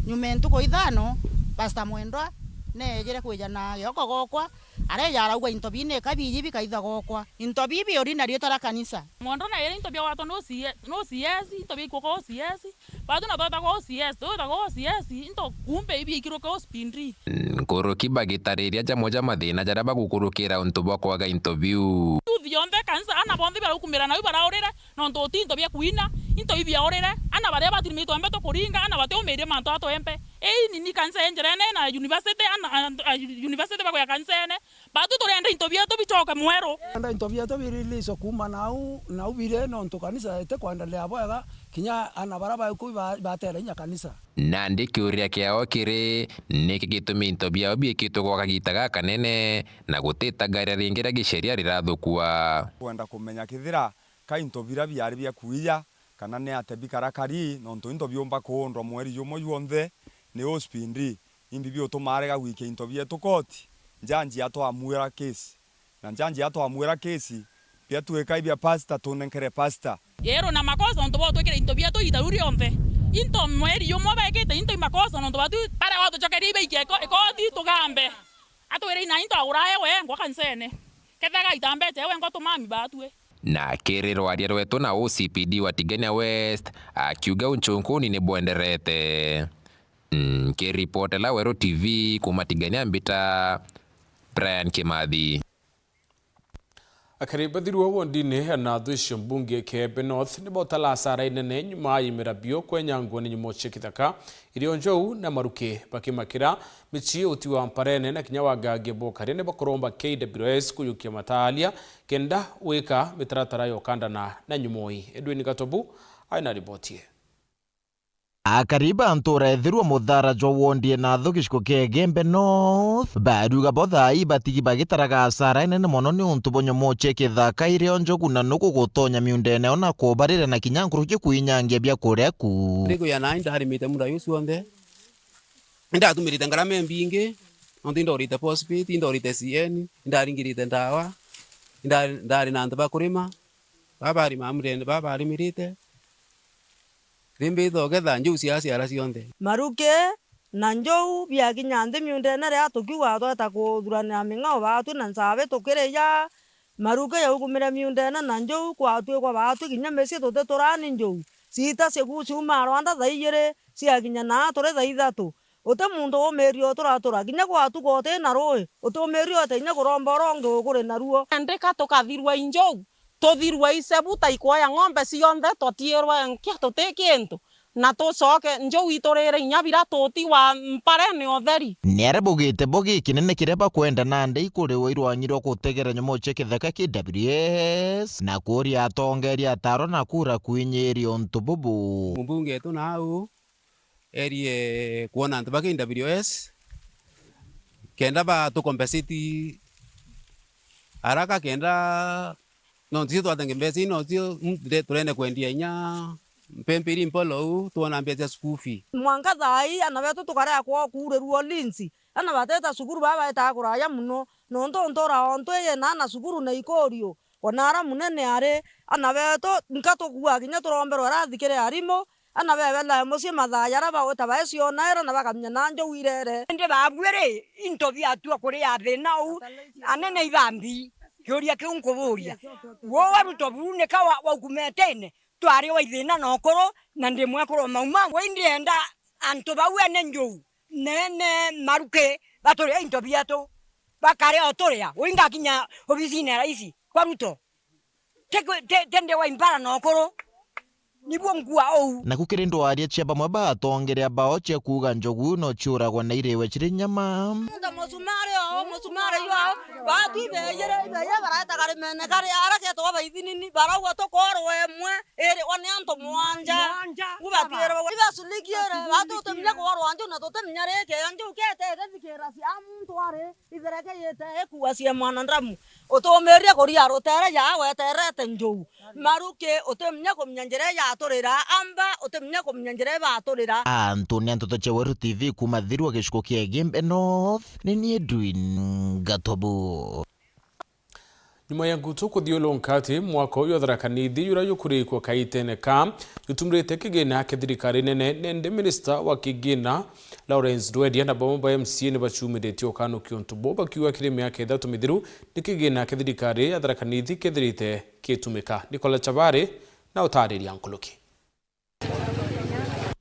Nyuma e ntuku ithano, Pastor Mwendwa neejire kwija na gioko gwakwa, areeja arauga into bii nika biiji bikaitha gwakwa. Into bii biuri na riitwa ria kanisa. Mwendwa neejire into biagwatwa ni O C S, ni O C S, into biikugwa O C S, Baatu na twetagwa O C S, twetagwa O C S, into kumbe ibiikiruke O C P D. Nkuruki bagitariria jamwe ja mathiina jaria bagukurukira untu bwa kwaga into biu. Youth yonthe kanisa, ana bonthe barakumira nau baraurire, nontu uti into bia kwina, into ibiaurire, ana baria batirimitwe mbe tukuringa, ana batiumirie mantu atwembe. Ii nini kanisa injerene na university, ana, a, a, university bakwia kanisene, Baatu turenda into bietu bicoke mweru. Turenda into bietu birelease kuuma nau, nau biri, nontu kanisa iti kwendelea bwega, kinya ana baria baikui ba-, batere inya kanisa. Nandi kiuria kiao kiri, niki gitumi into biao biikitwe gwa kagiita gakanene, na gutitagarira ringi ria giceria rirathukua? Kwenda kumenya kethira ka into biria biari bia kuija, kana ni atia bikarakari, nontu into biumba kuundwa mweri jumwe jwonthe ni O C P D. Imbi biutuma arega gwikia into bietu koti, njanji atwamwira kesi. Na njanji atwamwira kesi, biatuika ibia pastor, tunenkere pastor. Yero na makosa, nontu bwa utwikira into bietu iita riu rionthe. Into mweri jumwe beekite, into imakosa, nontu batu baria watucokeria ibaikia iko-, ikoti tugambe. Atwire ina into agura ewe ngwa kanisene. Kethaga ita mbeca ewe ngwa tumami batue. Na kiri rwaria rwetu na O C P D wa Tigania West, akiuga unchunkuni ni bwenderete. Nkiripotela Weru T V kuuma Tigania, mbita Brian Kimathi. Akari bathirwa wondini na Thuicio mbunge Kiembe North ni botala asara inene nyuma ya imera bio kwenyangwa ni nyomo cia kithaka, irio njou na maruki bakimakira micii uti wa mparene na kinya wagagia bokaria ni bakuromba K W S kuyukia matalia kenda wika mitaratara ya ukandana na nyomo ii. Edwin Gatobu aina riboti ii. Akari ba ntuura ethirwa muthara jwa wondi e Nathu giciko kia Igembe North, bariuga bo thaa ii batigi bagitaraga asara inene mono niuntu bwa nyomo cia kithaka irio njogu na nuku gutonya miundene yao na kubarira na kinya nkuruki kuinyangia biakuria ku. Ndikwija nai ndarimite munda juju cionthe, indatumirite ngarama imbingi, nontu indorite phosphate, indorite C N, indaringirite ndawa, inda-, ndari na antu ba kurima, baba barima mundene, baba barimirite. Rimbitha ugetha njou ciaciara cionthe. Maruki na njou biakinya nthi miundene, riria tukiuga tweta kuthuranira ming'ao baatwi na nsabi tukirija, maruki jaugumire miundene na njou kwatwikwa baatwi kinya micii tutituraa ni njou. Ciita ciku ciuma rwanda thaa ijiri, ciakinya naa turi thaa ithatu. Uti muntu umiirie uturatura, kinya gwatuka uti na ruui, uti umiirie uti kinya kuromba uria ungi ukuri naruo. Nandi ka tukathirwa i njou, tuthirwe icebu ta ikwa ya ng'ombe cionthe, tutiirwe nkia tuti kintu, na tucoke njou iturire inya bira tuti wa mparene utheri. Ni aria baugite bo gikinene kiria bakwenda nandi ikuriwa irwang'i rwa gutegera nyomo cia kithaka K W S, na kuuria atongeria ataro na kura kwinyiria untu bubu. Mumbunge wetu nau erie kwona antu ba K W S, kenda ba tu compensate haraka, kenda nontu ithui twatenge mbeca ii, nontu mm, nde-, turende kwendia inya mpempe iri mpolo uu, twona mbeca cia school fee. Mwanka thaa ii, ana betu tukarega kwao kuurirua ulinzi. Ana bateta cukuru, baba baitaga kuraya mono, nontu ntura o ntu ii na ana cukuru na ikurio. Kwona ara munene ari, ana betu nka tukuaa kinya turomberwa irathi kiri arimu, ana bebelaa mucii mathaa jaria bagwita baiciona ira na bakamenya na njou irere. Indi baabui ri, into biatua kuria thina uu, anene ithambi? Kiuria kiu nkuburia. Gwe Ruto buu nika wa, waukumetene? Twari wa ithina na ukuru, na ndi mwekuru wa mauma. Gwe indi enda antu bau ene njou, nene maruki, baturia into bietu, bakaria o turia. Ui ngakinya obisine ya raisi kwa Ruto, ti, ti, ti ndi wa impara na ukuru, nibuo nkua uu. Naku kiri ndwaria cia bamwe ba atongeria bao cia kuuga njogu no ciuragwa na iriwe ciri nyama. Enda musumari o Musumari jwao, batu ibeyire, ibeye baretaga rimene kari ara ketwa baithinini, barauga tukorwa emwe, irigwa ni antu mwanja. Mwanja. Ubatirwa, ibasuligiere, batu tutimenya kuorwa nju na tutimenya riki, nju ketete thikira cia muntu ari, ithereke yite ikua cia mwanadamu. Utumiria kuria rutere ja weterete njou. Maruki, utimenya kumenya njira ijaturira, amba, utimenya kumenya njira ibaturira. Antu ni antoto cia Weru T V kuma Thirwa gicigo kia Igembe North, ni nie Edwin Gatobu. Nyuma ya ngutu kuthiulunka ati mwako uyu wa Tharaka Nithi jura jukurikwa kaitene ka jutumurite kigina kia thirikari nene, nende minista wa kigina Lawrence Rweria na bamwe ba M C A ni bacumiritie ukanukia untu buu, bakiuga kiri miaka ithatu mithiru ni kigina kia thirikari ya Tharaka Nithi kethirite kitumika. Nicola Chabari na utariria nkuruki.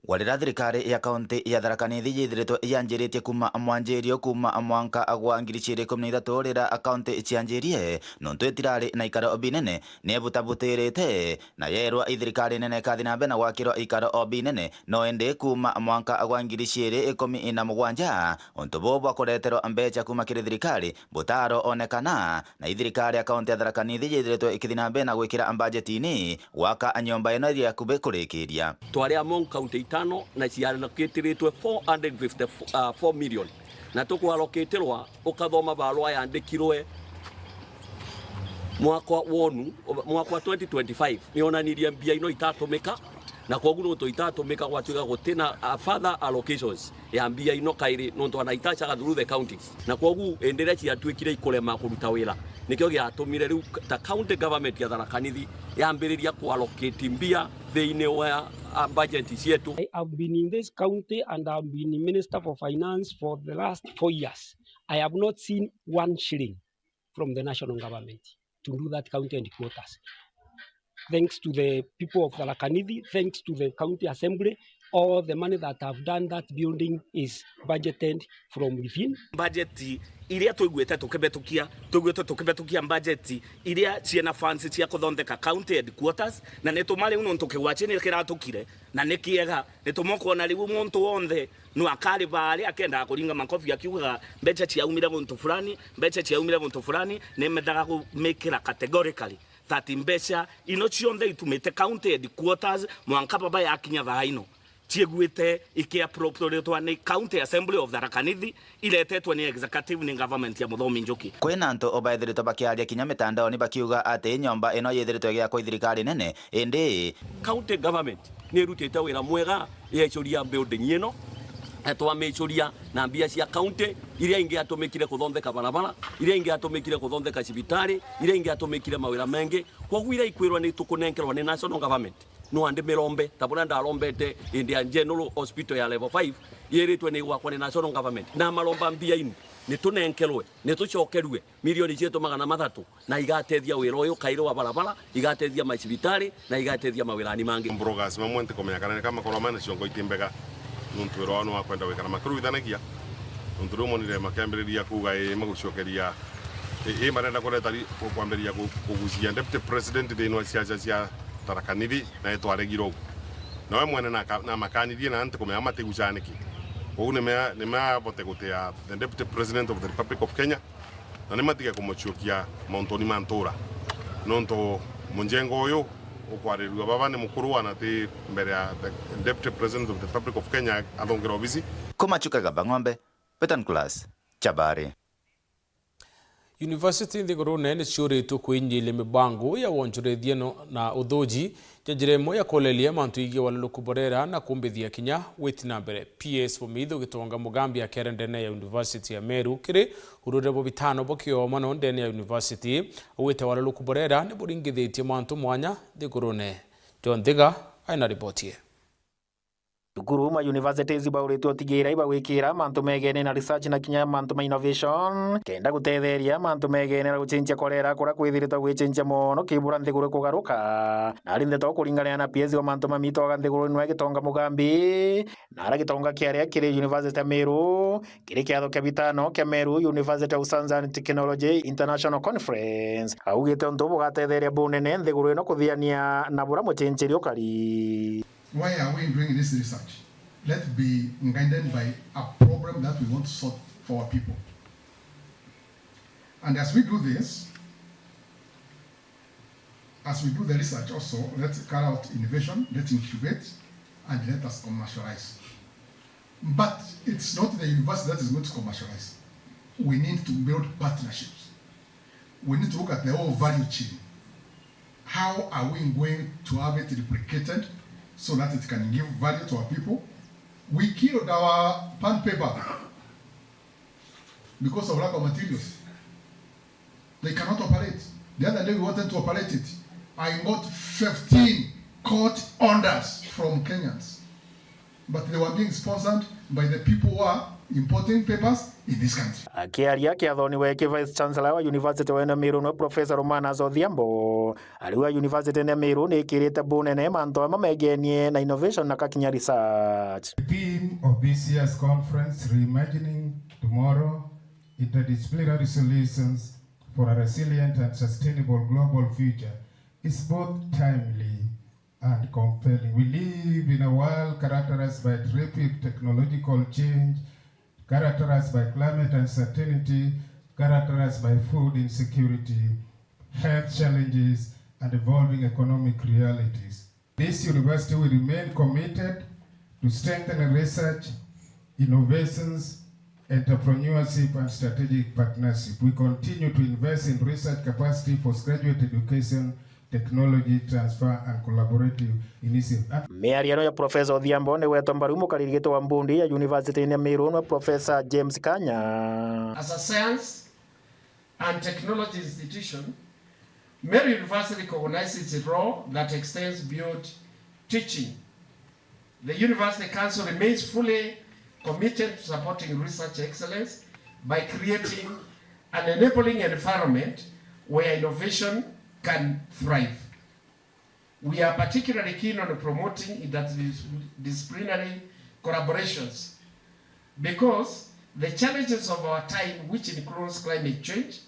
Gwarira thirikari ya kaunti ya Tharaka Nithi yithiritwe yanjiritie kuuma mwanjirio kuuma mwanka gwa ngiri ciiri ikumi na ithatu rira kaunti cianjirie, nontu itirari na ikaro binene, ni ebutabutirite na yerwa ithirikari nene ikathi na mbere na gwakirwa ikaro o binene, no indi kuuma mwanka gwa ngiri ciiri ikumi na mugwanja, untu buu bwa kureterwa mbeca kuuma kiri thirikari butaroonekana, na ithirikari ya kaunti ya Tharaka Nithi yithiritwe ikithi na mbere na gwikira mbajetini gwaka nyomba ino iria ikubi kurikiria. Twari among county itano na cialokitiritwe four hundred fifty-four million, na tukwarokitirwa ukathoma barua yandikirwe mwaka wonu, mwaka wa twenty twenty-five, nionanirie mbia ino itatumika, na kwogu nontu itatumika gwatuika gutina, uh, further allocations ya mbia ino kairi, nontu anaitachaga through the counties, na kwogu indi iria ciatuikire ikurema kuruta wira, nikio giatumire riu ta county government ya Tharaka Nithi yambiriria kuallocate mbia thiini wa, uh, budget cietu. I have been in this county and I have been minister for finance for the last four years. I have not seen one shilling from the national government to do that county headquarters. Thanks to the people of Tharaka Nithi, thanks to the county assembly, all the money that have done that building is budgeted from within. Budget iria twiguite tukibetukia, twiguite tukibetukia budget iria ciena funds cia kuthondeka county headquarters, na ni tuma riu nontu kigwachi ni kiratukire na ni kiega, ni tuma ukwona riu muntu wonthe no akari baari akendaga kuringa makofi akiugaga mbeca ciaumire guntu fulani, mbeca ciaumire guntu fulani, ni mendaga kumikira categorically that mbeca ino cionthe itumite county headquarters mwanka baba yakinya thaa ino ciiguite ikiappropriatwa ni County Assembly of Tharaka Nithi, iretetwe ni executive ni government ya Muthomi Njuki. Kwina antu baithiritwe bakiaria kinya mitandaoni bakiuga ati nyomba ino yithiritwe giakwa i thirikari nene, indi county government ni irutite wira mwega yecuria building ino, na twamicuria na mbia cia county, iria ingi atumikire kuthondeka barabara, iria ingi atumikire kuthondeka cibitari, iria ingi atumikire mawira mengi. Kwogu iria ikwirwa ni tukunenkerwa ni national government, no andi mirombe, ta buria ndarombete indi ya General Hospital ya level five, yiritwe ni gwakwa ni national government. Na maromba mbia ini, ni tunenkerwe, ni tucokerue milioni cietu magana mathatu, na igatethia wira uyu kairi wa barabara, igatethia macibitari, na igatethia mawirani mangi. Bloggers mamwe ntikumenya kana ni ka makorwa mena ciongo iti mbega, nontu wira wao ni wa kwenda gwikara makiruithanagia. Nontu riu monire makiambiriria kuuga ii magucokeria, ii, ii marenda kureta ri-, ku-, kwambiriria ku-, kugucia deputy president thiini wa siasa cia Tharaka Nithi, na itwaregire ugu. Nawe mwene naka-, namakanirie na ntikumenya matigucaa niki. Kwou nimea-, nimabote gutia the deputy president of the Republic of Kenya, na nimatige kumucukia mauntuni ma ntura, nontu munjengo uyu ukwarirua baba ni mukuru wana ti mbere ya the Deputy President of the Republic of Kenya athungire obisi. Kuma Chuka Gamba Ng'ombe, Peter Nicholas, Chabari. University nthigurune ni ciuritwe kwinyiria mibango ya wonjorithia no-, na uthuji, ja njira imwe ya kuleria mantu igii waluluku burera na kumbithia kinya gwiti na mbere. P S Wamithu Gitonga Mugambi akiaria ndene ya University ya Meru kiri urure bwa bitano bwa kiomano ndene ya university, augite waluluku burera ni buringithitie mantu mwanya nthigurune. John Thiga aina riboti ii. Thukuru ma universities bauritwe utigira ibagwikira mantu megene na research na kinya mantu ma innovation, kenda gutetheria mantu megene na gucenjia korera kuria kwithiritwe gwichenjia mono kibura nthiguru kugaruka. Nari ndeto kuringana na P S wa mantu ma mito aga nthiguru nwe Gitonga Mugambi, na ara Gitonga kiaria kiri University ya Meru, kiri kiatho kia bitano kia Meru University of Science and Technology International Conference, augite untu bugatetheria bunene nthiguru ino kuthiania na bura muchencheri ukari. Why are we doing this research? Let's be guided by a problem that we want to solve for our people. And as we do this, as we do the research also, let's carry out innovation, let's incubate, and let us commercialize. But it's not the university that is going to commercialize. We need to build partnerships. We need to look at the whole value chain. How are we going to have it replicated so that it can give value to our people? We killed our pulp paper because of lack of materials. They cannot operate. The other day we wanted to operate it. I got fifteen court orders from Kenyans. But they were being sponsored by the people who are importing papers in this country. Akiaria kiathoni weki, Vice Chancellor wa University wa Meru, no Professor Romanus Odhiambo, ariuga University ya Meru ni ikirite bunene mantu amwe megenie na innovation na kakinya research. The theme of this year's conference, Reimagining Tomorrow, Interdisciplinary Solutions for a Resilient and Sustainable Global Future, is both timely and compelling. We live in a world characterized by rapid technological change, characterized by climate uncertainty, characterized by food insecurity, health challenges, and evolving economic realities. This university will remain committed to strengthening research, innovations, entrepreneurship, and strategic partnership. We continue to invest in research capacity, postgraduate education, technology transfer, and collaborative initiative. Miariano ya Professor Odhiambo ni gwetwa mbaru mukariri giti wa mbundi ya University ya Meru, no Professor James Kanya. As a science and technology institution, Meru University recognizes its role that extends beyond teaching. The University Council remains fully committed to supporting research excellence by creating an enabling environment where innovation can thrive. We are particularly keen on promoting interdisciplinary collaborations because the challenges of our time, which includes climate change,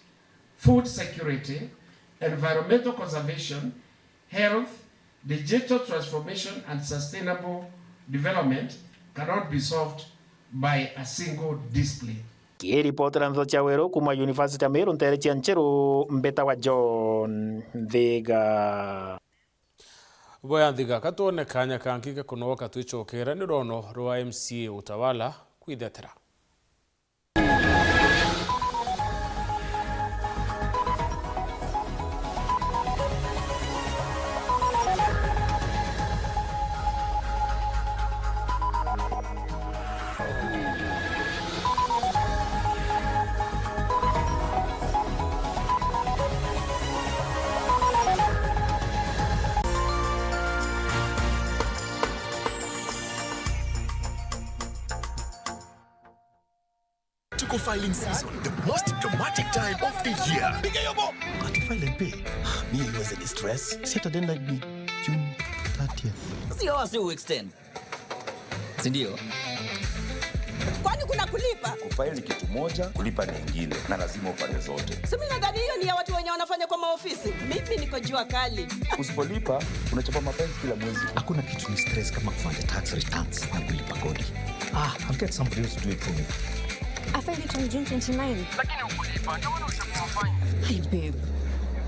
food security, environmental conservation, health, digital transformation, and sustainable development, cannot be solved by a single discipline. Kiripotera ndeto cia weru kuma University ya Meru, ntere cia Ncheru, mbeta wa John Nthiga. Boya Nthiga, ka twone kanya kangi ga kunogoka twicokere ni rono rwa M C A Utawala kwithetera. Tuko filing season, the most dramatic time of the year. Piga hiyo bo. Ati file and pay. Me, you as a distress. Saturday night ni June thirtieth. Sio wasi u extend. Si ndio? Kwani kuna kulipa? Kufile ni kitu moja, kulipa ni ingine, na lazima ufanye zote. Si mimi nadhani hiyo ni ya watu wenye wanafanya kwa maofisi. Mimi niko jua kali. Usipolipa, unachapa mapenzi kila mwezi. Hakuna kitu ni stress kama kufanya tax returns na kulipa kodi. Ah, I'll get somebody else to do it for me. I filed it on June twenty-ninth. Lakini ukulipa, ndio maana ulishakuwa fine. Hey babe,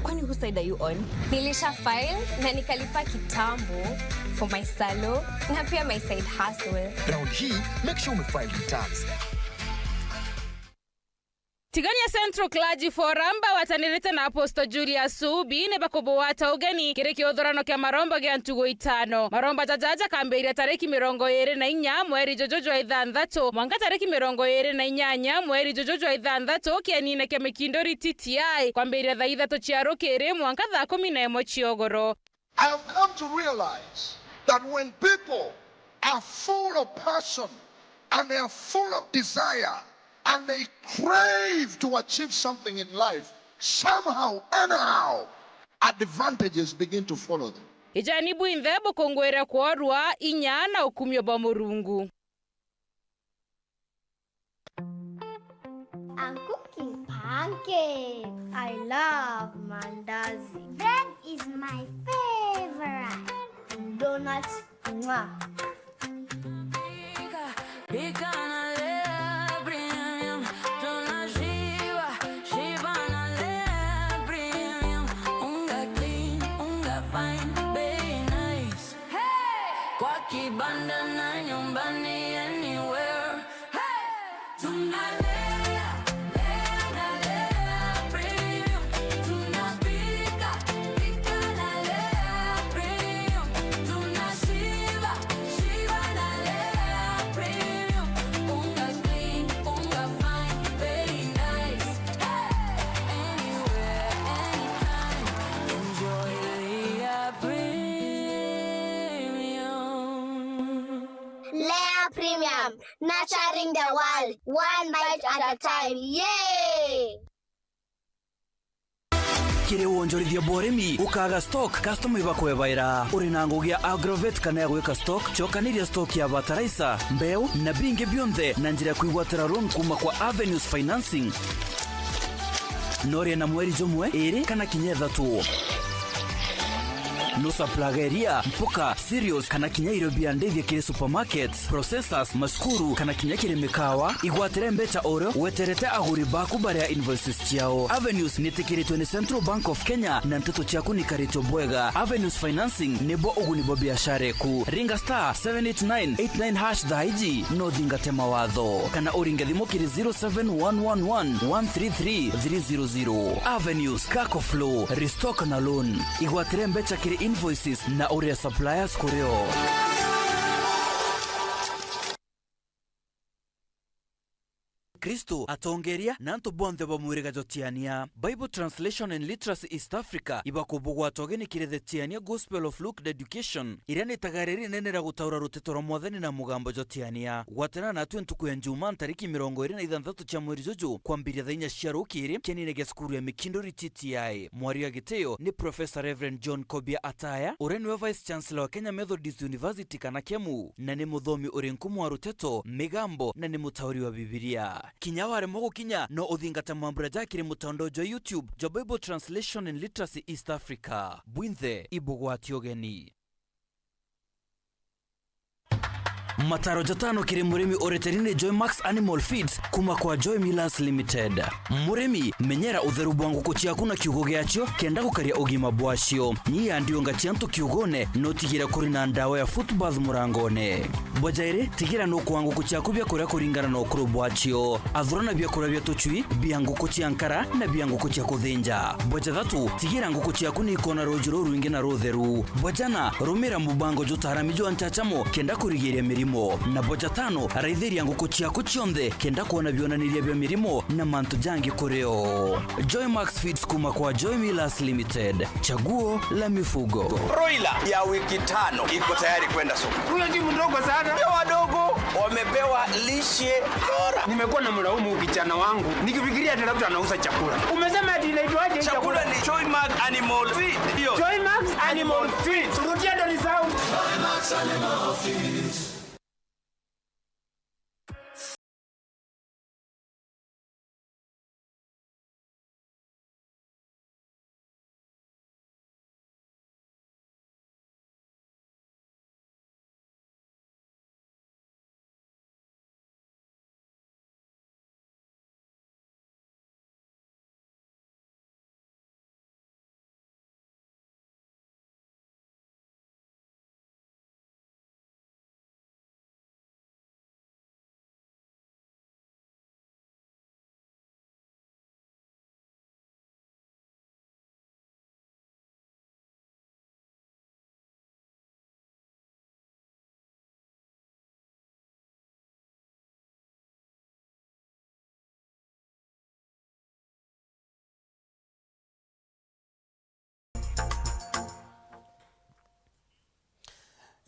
kwani whose side are you on? Nilisha file na nikalipa kitambo for my salon na pia my side hustle. Round hii, make sure umefile returns. Tigania Central Clergy Forum bawatanirite na Apostle Julius Subi ni bakubugwata ugeni kiri kiuthurano kia maromba gia ntugu itano. Maromba jaja jakambiria tariki mirongo iri na inya mweri juju jwa ithanthatu mwanka tariki mirongo iri na inyanya mweri juju jwa ithanthatu kienine kia Mikinduri T T I, kwambiria thaa ithatu cia rukiri mwanka thaa kumi na imwe cia ugoro. I have come to realize that when people are full of passion and they are full of desire and they crave to achieve something in life, somehow, anyhow, advantages begin to follow them. Ijani bwinthe bukungwire kworua inya na ukumio bwa Murungu. I'm cooking pancakes. I love mandazi. Bread is my favorite. Donuts, mwah. Pika, pika na Lea Premium. Tunashiba, shiba na Kwa kibanda na nyumbani, anywhere. Hey! Tunalea, lea na lea premium. Tunapika, pika na lea premium. Tunashiba, shiba na lea premium. Unga clean, unga fine, very nice. Hey! Anywhere, anytime, enjoy Lea Premium. Lea Premium, nurturing the world, one bite at a time. Yay! Kiri wonjorithia bwa urimi, ukaga stock, customer ibakwebaira. Uri na ngugi ya agrovet kana ya gwika stock, cokaniria stock ya fertilizer, mbeu, na bingi bionthe na njira ya kwigwatira loan kuma kwa Avenues Financing. Noria na mweri jumwe, iri, kana kinya ithatu. No supply iria, mpoka, cereals, kana kinya irio bia ndithia kiri supermarkets, processors, macukuru, kana kinya kiri mikawa. Igwatire mbeca urio weterete aguri baku baria invoices ciao. Avenues nitikiritwe ni Central Bank of Kenya na nteto ciaku nikaritwe bwega. Avenues Financing nibo uguni bwa biashara eku. Ringa star seven eight nine eight nine hash thaa iji no thingate mawatho. Kana uringe thimu kiri zero seven one one one one three three three zero zero. Avenues, Kako Flow, Restock na Loan. Igwatire mbeca kiri invoices na uria suppliers kurio. Kristo atongeria na antu bonthe ba mwiriga jwa Tiania. Bible Translation and Literacy East Africa ibakubugwata ugeni kiri The Tiania Gospel of Luke Dedication, iria ni itagaria rinene ria gutaura ruteto rwa Mwathani na mugambo jwa Tiania. Gwatana natwe ntuku ya Njumaa ntariki mirongo iri na ithanthatu cia mweri juju, kwambiria thaa inya cia rukiri, kienine gia cukuru ya Mikinduri T T I. Mwari wa gitio ni Professor Reverend John Kobia Ataya, uria niwe Vice Chancellor wa Kenya Methodist University kana KEMU, na ni muthomi uri nkumu wa ruteto, migambo, na ni mutauri wa Bibilia. Kinya waremwa gukinya, no uthingate mambura ja kiri mutandao jwa YouTube jwa Bible Translation and Literacy East Africa. Bwinthe ibugwati ugeni. Mataro jatano kiri murimi ureteri ni Joy Max Animal Feeds kuma kwa Joy Millers Limited. Murimi, menyera utheru bwa nguku ciaku na kiugo giacio kenda gukaria ugima bwacio. Nyia ndiunga cia antu kiugone, no tigire kuri na ndawa ya foot bath murangone. Boja iri, tigira nukwa nguku ciaku biakuria kuringana na ukuru bwacio. Athurana biakuria bia tucui, bia nguku cia nkara na bia nguku cia kuthinja. Boja thatu, tigira nguku ciaku niikona ruuji rurwingi na rutheru. Boja na, rumira mubango jutaarami jwa nchachamo kenda kurigiria mirimo. Na boja tano, raithiria nguku ciaku cionthe kenda kwona bionaniria bia mirimo na mantu jangi kurio. Joy Max Feeds kuma kwa Joy Millers Limited. Chaguo la mifugo. Broiler ya wiki tano iko tayari kwenda soko. Huyo si mdogo sana. Ndio wadogo wamepewa lishe bora. Nimekuwa na mlaumu kijana wangu nikifikiria ati labda anauza chakula. Umesema ati inaitwaje hii chakula? Chakula ni Joy Max Animal Feed. Ndio. Joy Max Animal Feed. Rudia ndo nisahau.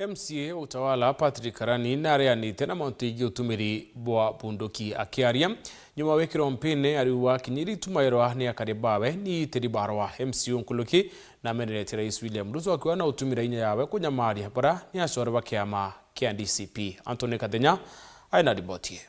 M C A wa Utawala Patrick Karani nareanite na mantu jegie utumiri bwa bunduki. Akiaria nyuma wikirwa mpine, ariuga akinyiri tumairwa ni akari bawe ni itiri barwa. M C A uyu nkuruki na ameneretie Rais William Ruto akiuga na utumira inya yawe kunyamaria bara ni acore ba kiama kia D C P. Anthony Kathenya aina riboti ii.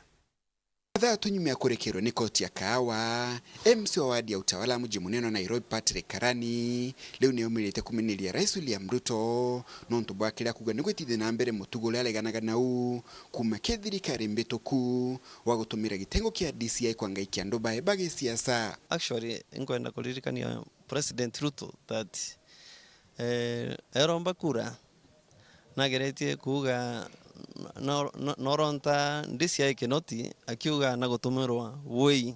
Mathaa tunyuma ya kurekerwa ni koti ya Kahawa, M C A wa wadi ya Utawala muji munene wa Nairobi Patrick Karani riu ni aumirite kumeneria Rais William Ruto nontu bwa kiria kuga ni gwitithia na mbere mutugo uria areganaga nau kuma ki thirikari mbituku wa gutumira gitengo kia D C I kwa ngaikia andu bae ba gisiasa. Actually, nkwenda kuririkania President Ruto that, eh, eromba kura, Nageretie kuuga no-, no-, noronta D C I Kinoti akiuga na gutumirwa bwii.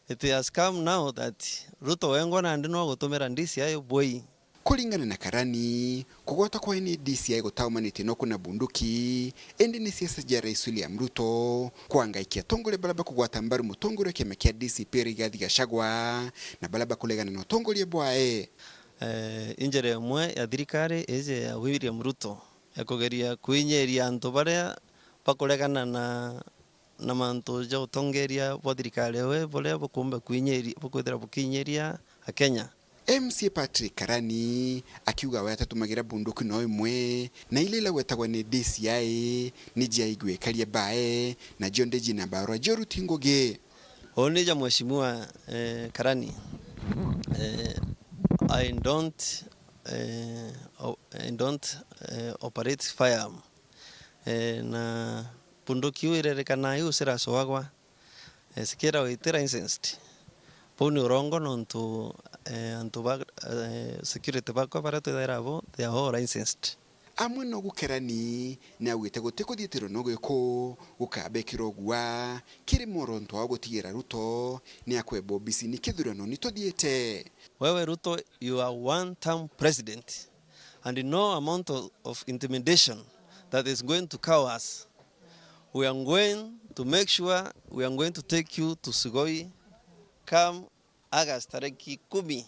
It has come now that Ruto wengwa nandi no gutumira D C I bwii. Kuringana na Karani, kugwatwa kwawe ni D C I gutaumanitie no kuna bunduki, indi ni siasa cia Rais William Ruto kwangaikia atongoria baria bakugwata mbaru mutongoria wa kiama kia D C P Rigathi Gachagua na baria bakuregana na utongoria bwae. Eh, injira imwe ya thirikari iji ya William Ruto ya kugeria kwinyiria antu baria bakuregana na, na mantu ja utongeria bwa thirikari iwe buria bukumba kwinyiria, bukwithira bukinyiria Akenya. M C A Patrick Karani akiuga we atatumagira bunduki no imwe, na ile ila gwetagwa ni D C I ni jiaigua ikaria bae, na cionde jina barua jia uruti ngugi. Uu ni ja Mheshimiwa, eh, Karani. Eh, I don't, eh, o-, I don't, eh, operate firearm. Eh, na bunduki iu irerekana iu ciracoagwa, eh, cikiragwa iti licensed. Bau ni urongo nontu, eh, antu ba, eh, security bakwa baria twithaira abo, they are all licensed. Amwe no gukerani, ni augite guti kuthiitirwa no gwiku gukabekirwa ugua kiri mworonto wa gutigira Ruto ni akweba obisini kithurano ni tuthiite. Wewe Ruto, you are one term president and no amount of, of intimidation that is going to cow us. We are going to make sure we are going to take you to Sugoi come August tariki kumi.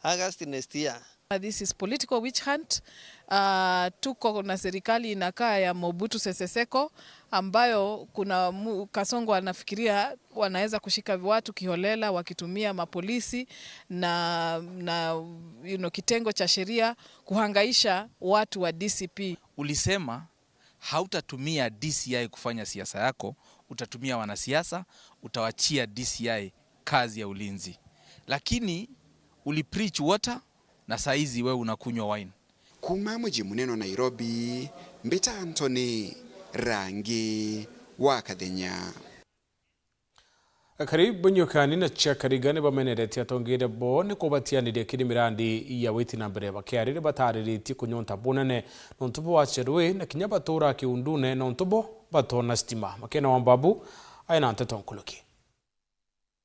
August next year. This is political witch hunt. Uh, tuko na serikali inakaa ya Mobutu Sese Seko ambayo kuna mu-, Kasongo anafikiria wanaweza kushika watu kiholela wakitumia mapolisi na, na, you know, kitengo cha sheria kuhangaisha watu wa D C P. Ulisema hautatumia D C I kufanya siasa yako, utatumia wanasiasa, utawachia D C I kazi ya ulinzi. Lakini uli preach water na saizi wewe unakunywa wine. Kuuma muji munene wa Nairobi, mbita Anthony Rangi wa Kathenya. Akari ba Nyukani na Chiakariga ni bameneretie atongeria bo ni kubatianiria kiri mirandi ya witi na mbere, bakiariria batariritie kunyonta bunene nontu bwa wacia rui na kinya batura kiundune nontu bo batona stima. Makena wa Mbabu aina nteto nkuruki.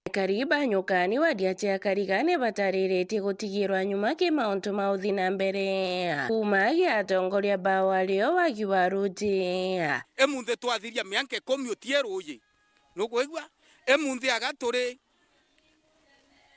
Akari ba Nyukani wadi ya Chiakariga ni batariritie gutigirwa nyuma ki mauntu ma uthi na mbere kuuma gi atongoria ba wario wa Kiwaruti. Emunthi twathiria mianka ikumi utie ruuji. Nukwigua? Emunthi aga turi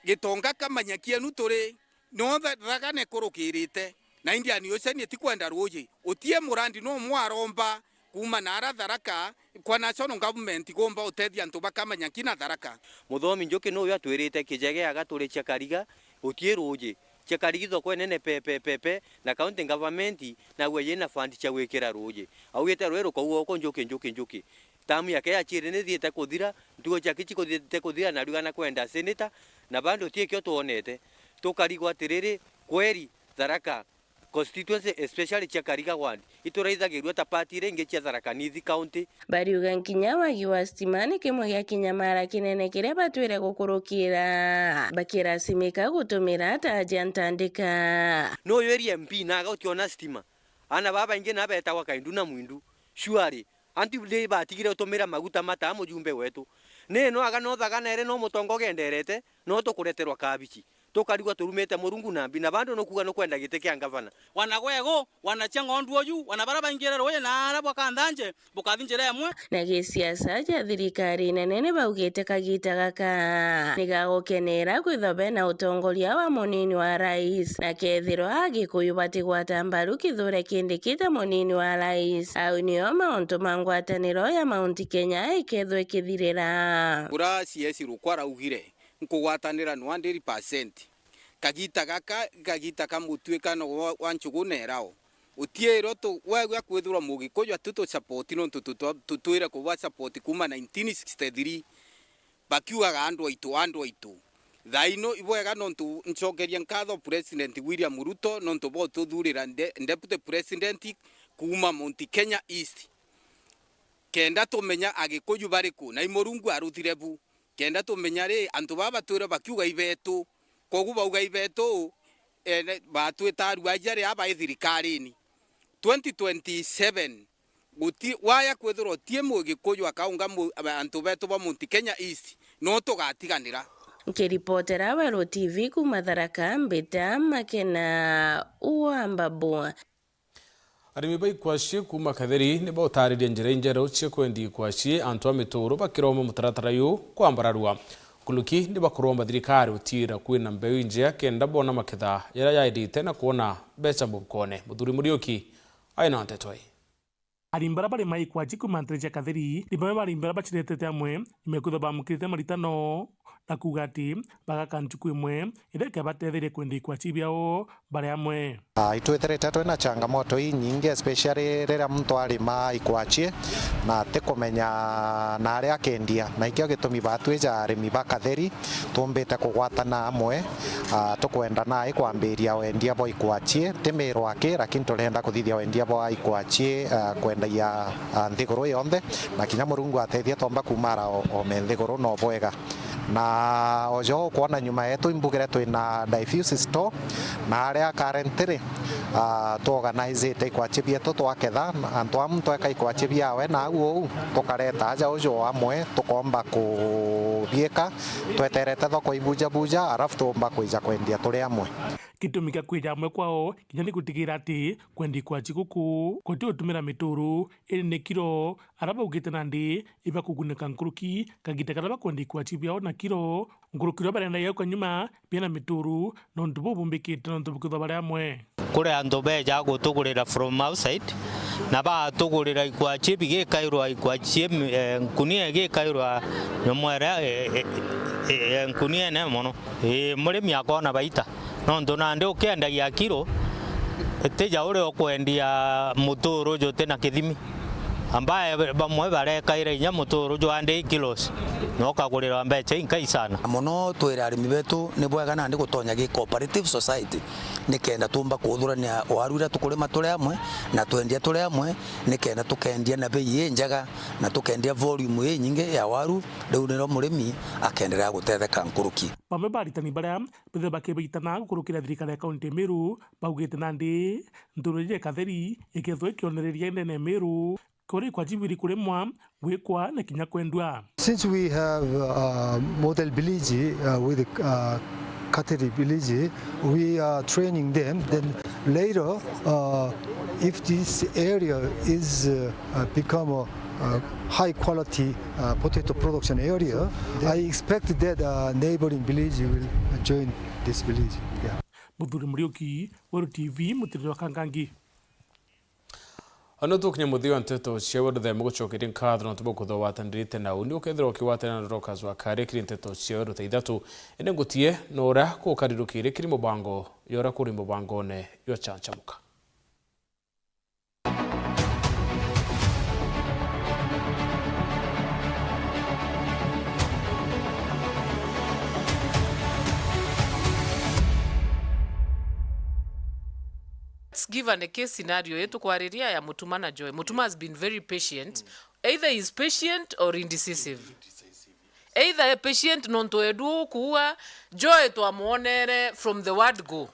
Gitonga Kamanya kienu turi, no tha-, thagane kurukirite, na Indian Ocean itikwenda ruuji. Utie murandi no mwaromba kuuma nara Tharaka kwa National Government gumba utethia antu ba Kamanya kina Tharaka. Muthomi Njuki nuyu atwirite kijege aga turi Chiakariga, utie ruuji. Chiakariga ithoko inene pepe pepe, na county government nawe yina fund cia gwikira ruuji. Augite rui rukaua uko Njuki, Njuki, Njuki. Tamu yake ya chiiri ni thiite kuthira, ntugo ciake cikuthiite kuthira, na riuga na kwenda senator, na bado ti ikio twonete. Tukarigwa atiriri, kweri Tharaka constituency, especially Chiakariga ward, ituraithagirua ta part iria ingi cia Tharaka Nithi County. Bariuga nkinya wagi wa stima ni kimwe gia kinyamara kinene kiria batwire gukurukira, bakirasimika gutumira taa cia ntandika. Nuyu iri M P na aga utiona stima? Ana baba baingi na betagwa Kaindu na Mwindu. Surely, antu ndi batigire utumira maguta mata mujumbe wetu. Ni no aga no thagana ere no mutonga ugenderete, no tukureterwa kabici. Tukarigwa turumite Murungu na mbi, na bandu nukuga nukwenda giti kia ngavana. Wanagwego, wanachia ng'ondu uju, wana bara baingire ruuji na ara bwa Kanthanje, bukathi njira imwe. Na gisiasa ja thirikari nene ni baugite kagita gaka ni gagukenera kwithwa bena utongoria wa munini wa rais, na kethirwa Agikuyu batigwata mbaru Kithure Kindiki ta munini wa rais, au nio mauntu ma ngwataniro ya Mount Kenya ikethwa ikithirira. Kura C S Rukwa araugire, nkugwatanira one hundred percent. Kagita gaka, kagita ka mutuikano wa, wa nchugu na irao. Utiirwo tu, wegua kwithirwa Mugikuyu atu tu support nontu tutwa-, tutwire kuba support kuuma nineteen sixty-three. Bakiugaga, "Andu aitu, andu aitu." Thaino ibwega nontu ncokeria nkatho President William Ruto nontu bwa ututhurira nde-, Deputy President kuuma Mount Kenya East. Kenda tumenya Agikuyu bariku, na i Murungu aruthire bu. Kenda tumenya ri, antu baba batwire bakiuga ibetu, kogu bauga ibetu, ene, batwita arua jaria aba i thirikarini. Twenty twenty-seven, guti, waya kwithirwa uti Mugikuyu akaunga mu-, antu betu ba Mount Kenya East, no tugatiganira. Nkiripotera Weru T V kuuma Tharaka, mbita Makena wa Mbabu. Arimi ba ikwaci kuuma Katheri ni bautaririe njira injeru cia kwendia ikwaci antu a mituru bakiromba mutaratara uyu kwambararua. Nkuruki ni bakuromba thirikari utiira kwina mbeu injea kenda bona maketha jaria jairite na kwona mbeca mubukone. Muthuri Muriuki aina nteto ii. Arimi baria bari maikwaci kuuma ntere cia Katheri ni bamwe ba arimi baria baciretete amwe, nimekwithwa baamukirite maritano na kuuga ati bagaka ntuku imwe iria ikebatetheria kwenda ikwaci biao bari amwe. Ah, itwithirite twina changamoto inyingi, especially riria muntu arima ikwaci na atikumenya na aria akendia, na ikio gitumi batwija arimi ba Katheri tumbite kugwatana amwe, ah, tukwenda nai kwambiria wendia bwa ikwaci, ti miru aki, lakini turenda kuthithia wendia bwa ikwaci, ah, kwendagia, ah, nthiguru yonthe, na kinya Murungu atethia tomba kumara o, o me nthiguru no bwega. Na ojo ukwona nyuma yetu imbugire twina diffuse store, na aria currently, ah, tuorganizite ikwaci bietu twaketha, antu a muntu eka ikwaci biawe, na au uu tukareta aja uju amwe tukomba kubiika, tweterete thoko ibujabuja, arafu tuumba kwija kwendia turi amwe. Gitumi kia kwija amwe kwao kinya ni gutigira ati kwendia ikwaci guku guti utumira mituru, indi ni kiro, aria baugite nandi ibakugunika nkuruki kagita karia bakwenda ikwaci biao na kiro, nkuruki uria barendagia gauka nyuma biena mituru, nontu buu bumbikite nontu bukithwa bari amwe. Kuri antu beja gutugurira from outside, na batugurira ikwaci bigikairwa ikwaci, eh, nkunia igikairwa nyomwere, eh, eh, eh, eh, nkuniene mono. Ii, murimi akona baita. Nontu nandi ukiendagia kiro, tija uria ukwendia muturu juti na kithimi. Ambaye bamwe barekaira inya muturu jwandi kilos, na ukagurira mbecha inkai sana. Mono twire arimi betu ni bwega nandi gutonya gi cooperative society, nikenda tumba kuthurania waru iria tukurima turi amwe na twendia turi amwe, nikenda tukendia na bei injega na tukendia volume inyingi ya waru, riu niro murimi akenderea gutetheka nkuruki. Bamwe ba aritani baria bethirwa bakibitana gukurukira thirikari ya kaunti ya Meru, baugite nandi nthuru iria Katheri ikethirwa ikionereria ndene ya Meru, kuri kwa jibiri kurimwa, gwikwa na kinya kwendua. Since we have a model village, uh, with, uh, Katheri village, we are training them. Then later, uh, if this area is, uh, uh, become a, a high quality, uh, potato production area, I expect that, uh, neighboring village will join this village. Yeah. Muthuri Muriuki, Weru T V, Mutiriri wa Kangangi. Ano tukinya muthia wa nteto cia Weru, themu gucokeria nkatho nontu bwa kuthogwatanirite na uni ukethirwa ukigwatanira na Dorcas wa Kari kiri nteto cia Weru ta ithatu. Indi ngutie na uria kukarirukire kiri mubango ya uria kuri mubangone jwa Chanchamuka. Let's give an, a case scenario ii tukwariria ya Mutuma na Joy. Mutuma has been very patient. Either he is patient or indecisive. Either e patient nontu edu ukuua, Joy twamwonere from the word go.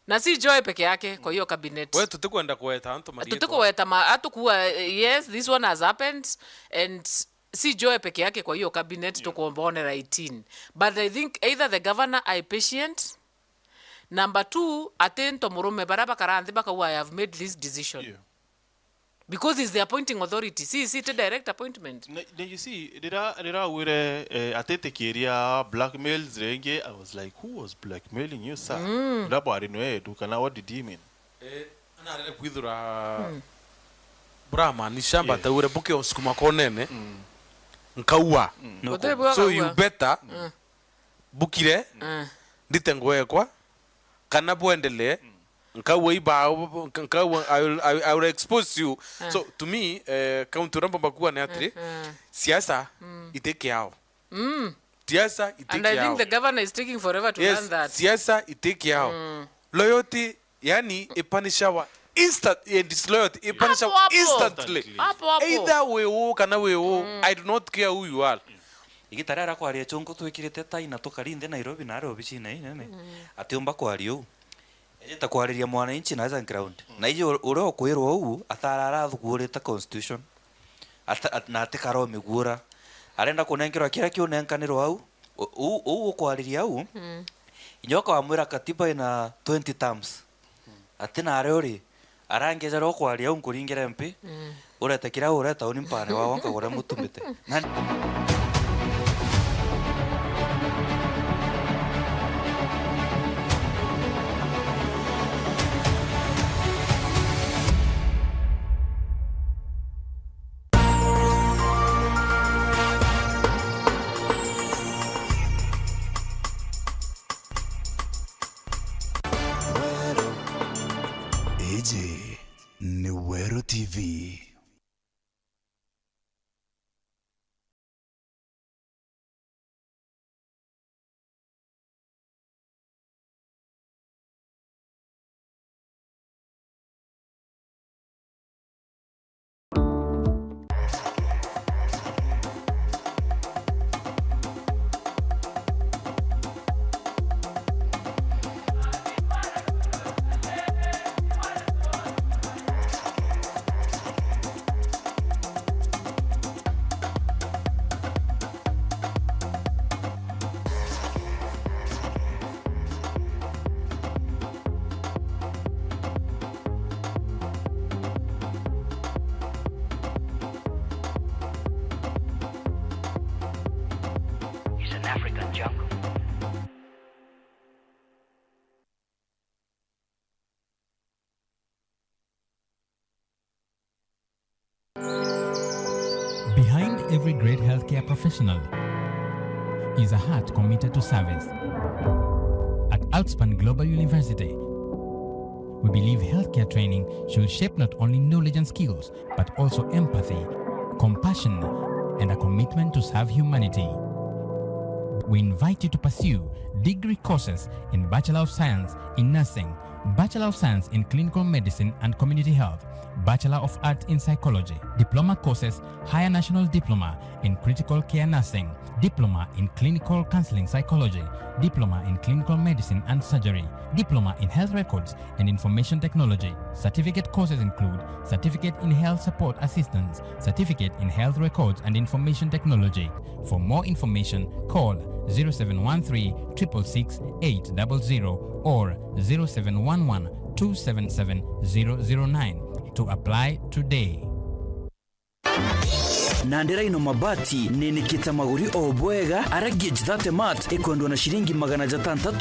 Na si Joy peke yake kwa hiyo cabinet. We tutikwenda kuweta antu mariitwa. Tutikweta ma-, atukuua, eh, yes, this one has happened, and si Joy peke yake kwa hiyo cabinet, yeah, tukumbonera eighteen. But I think either the governor are patient, number two, ati nto murume baria bakara nthi bakauga, "I have made this decision." Yeah. Because he's the appointing authority. Si, si ti direct appointment. Na, na you see, rira, rira augire, eh, atitikiria blackmail njira ingi, I was like, "Who was blackmailing you, sir?" Mm. Rira bwari nwe edu, kana what did he mean? Eh, anarere kwithura, mm, buramaanisha, yes, mbataure buke osukuma konene, mm, nkaua. Mm. Nuko. Gutibwa so you akaua. Better, mm, bukire, mm, ndite ngwekwa, kana bwendelee, nkaua ibao, nkaua, I will, I will, I will expose you. Ah. So, to me, eh, kaunti uria mbomba kuuga ni atiri, mm, mm, siasa, mm, iti kiao. Mm. Siasa iti kiao. And I think the governor is taking forever to, yes, learn that. Siasa iti kiao. Mm. Loyalty, yani, ipanishawa instant, eh, disloyalty, ipanishawa hapo hapo, instantly. Hapo hapo. Either wi uu kana wi uu, mm, I do not care who you are. Igita riria kwaria chonko twikirite tai na tukari nthi Nairobi na aria obicine inene, mm, atiumba kwaria uu. Ejete kwariria mwananchi na aja ground. Mm. Na iji ur-, uria ukwirwa uu, atara arathuguurite constitution. Ata-, at-, na atikara umiguura. Arenda kunenkerwa kiria kiunenkanirwa au. U-, uu, uu ukwariria au, mm, inya ukamwira katiba ina twenty terms. Mm. Ati nario ri, arangeja rio kwaria au nkuringire mpi, mm, urete kiria ureta uni mpane wao nkagure mutumite. Na Weru. Iji ni Weru T V. It's an African jungle. Behind every great healthcare professional is a heart committed to service. At Outspan Global University, we believe healthcare training should shape not only knowledge and skills, but also empathy, compassion, and a commitment to serve humanity. We invite you to pursue degree courses in Bachelor of Science in Nursing, Bachelor of Science in Clinical Medicine and Community Health, Bachelor of Arts in Psychology, Diploma courses, Higher National Diploma in Critical Care Nursing, Diploma in Clinical Counseling Psychology, Diploma in Clinical Medicine and Surgery, Diploma in Health Records and Information Technology. Certificate courses include Certificate in Health Support Assistance, Certificate in Health Records and Information Technology. For more information, call zero seven one three, triple six, eight double zero or zero seven one one, two seven seven, zero zero nine to apply today. Na ndiraino mabati ninikite maguri o bwega, ara gauge thirty mat ikwendwa na ciringi magana jatantatu.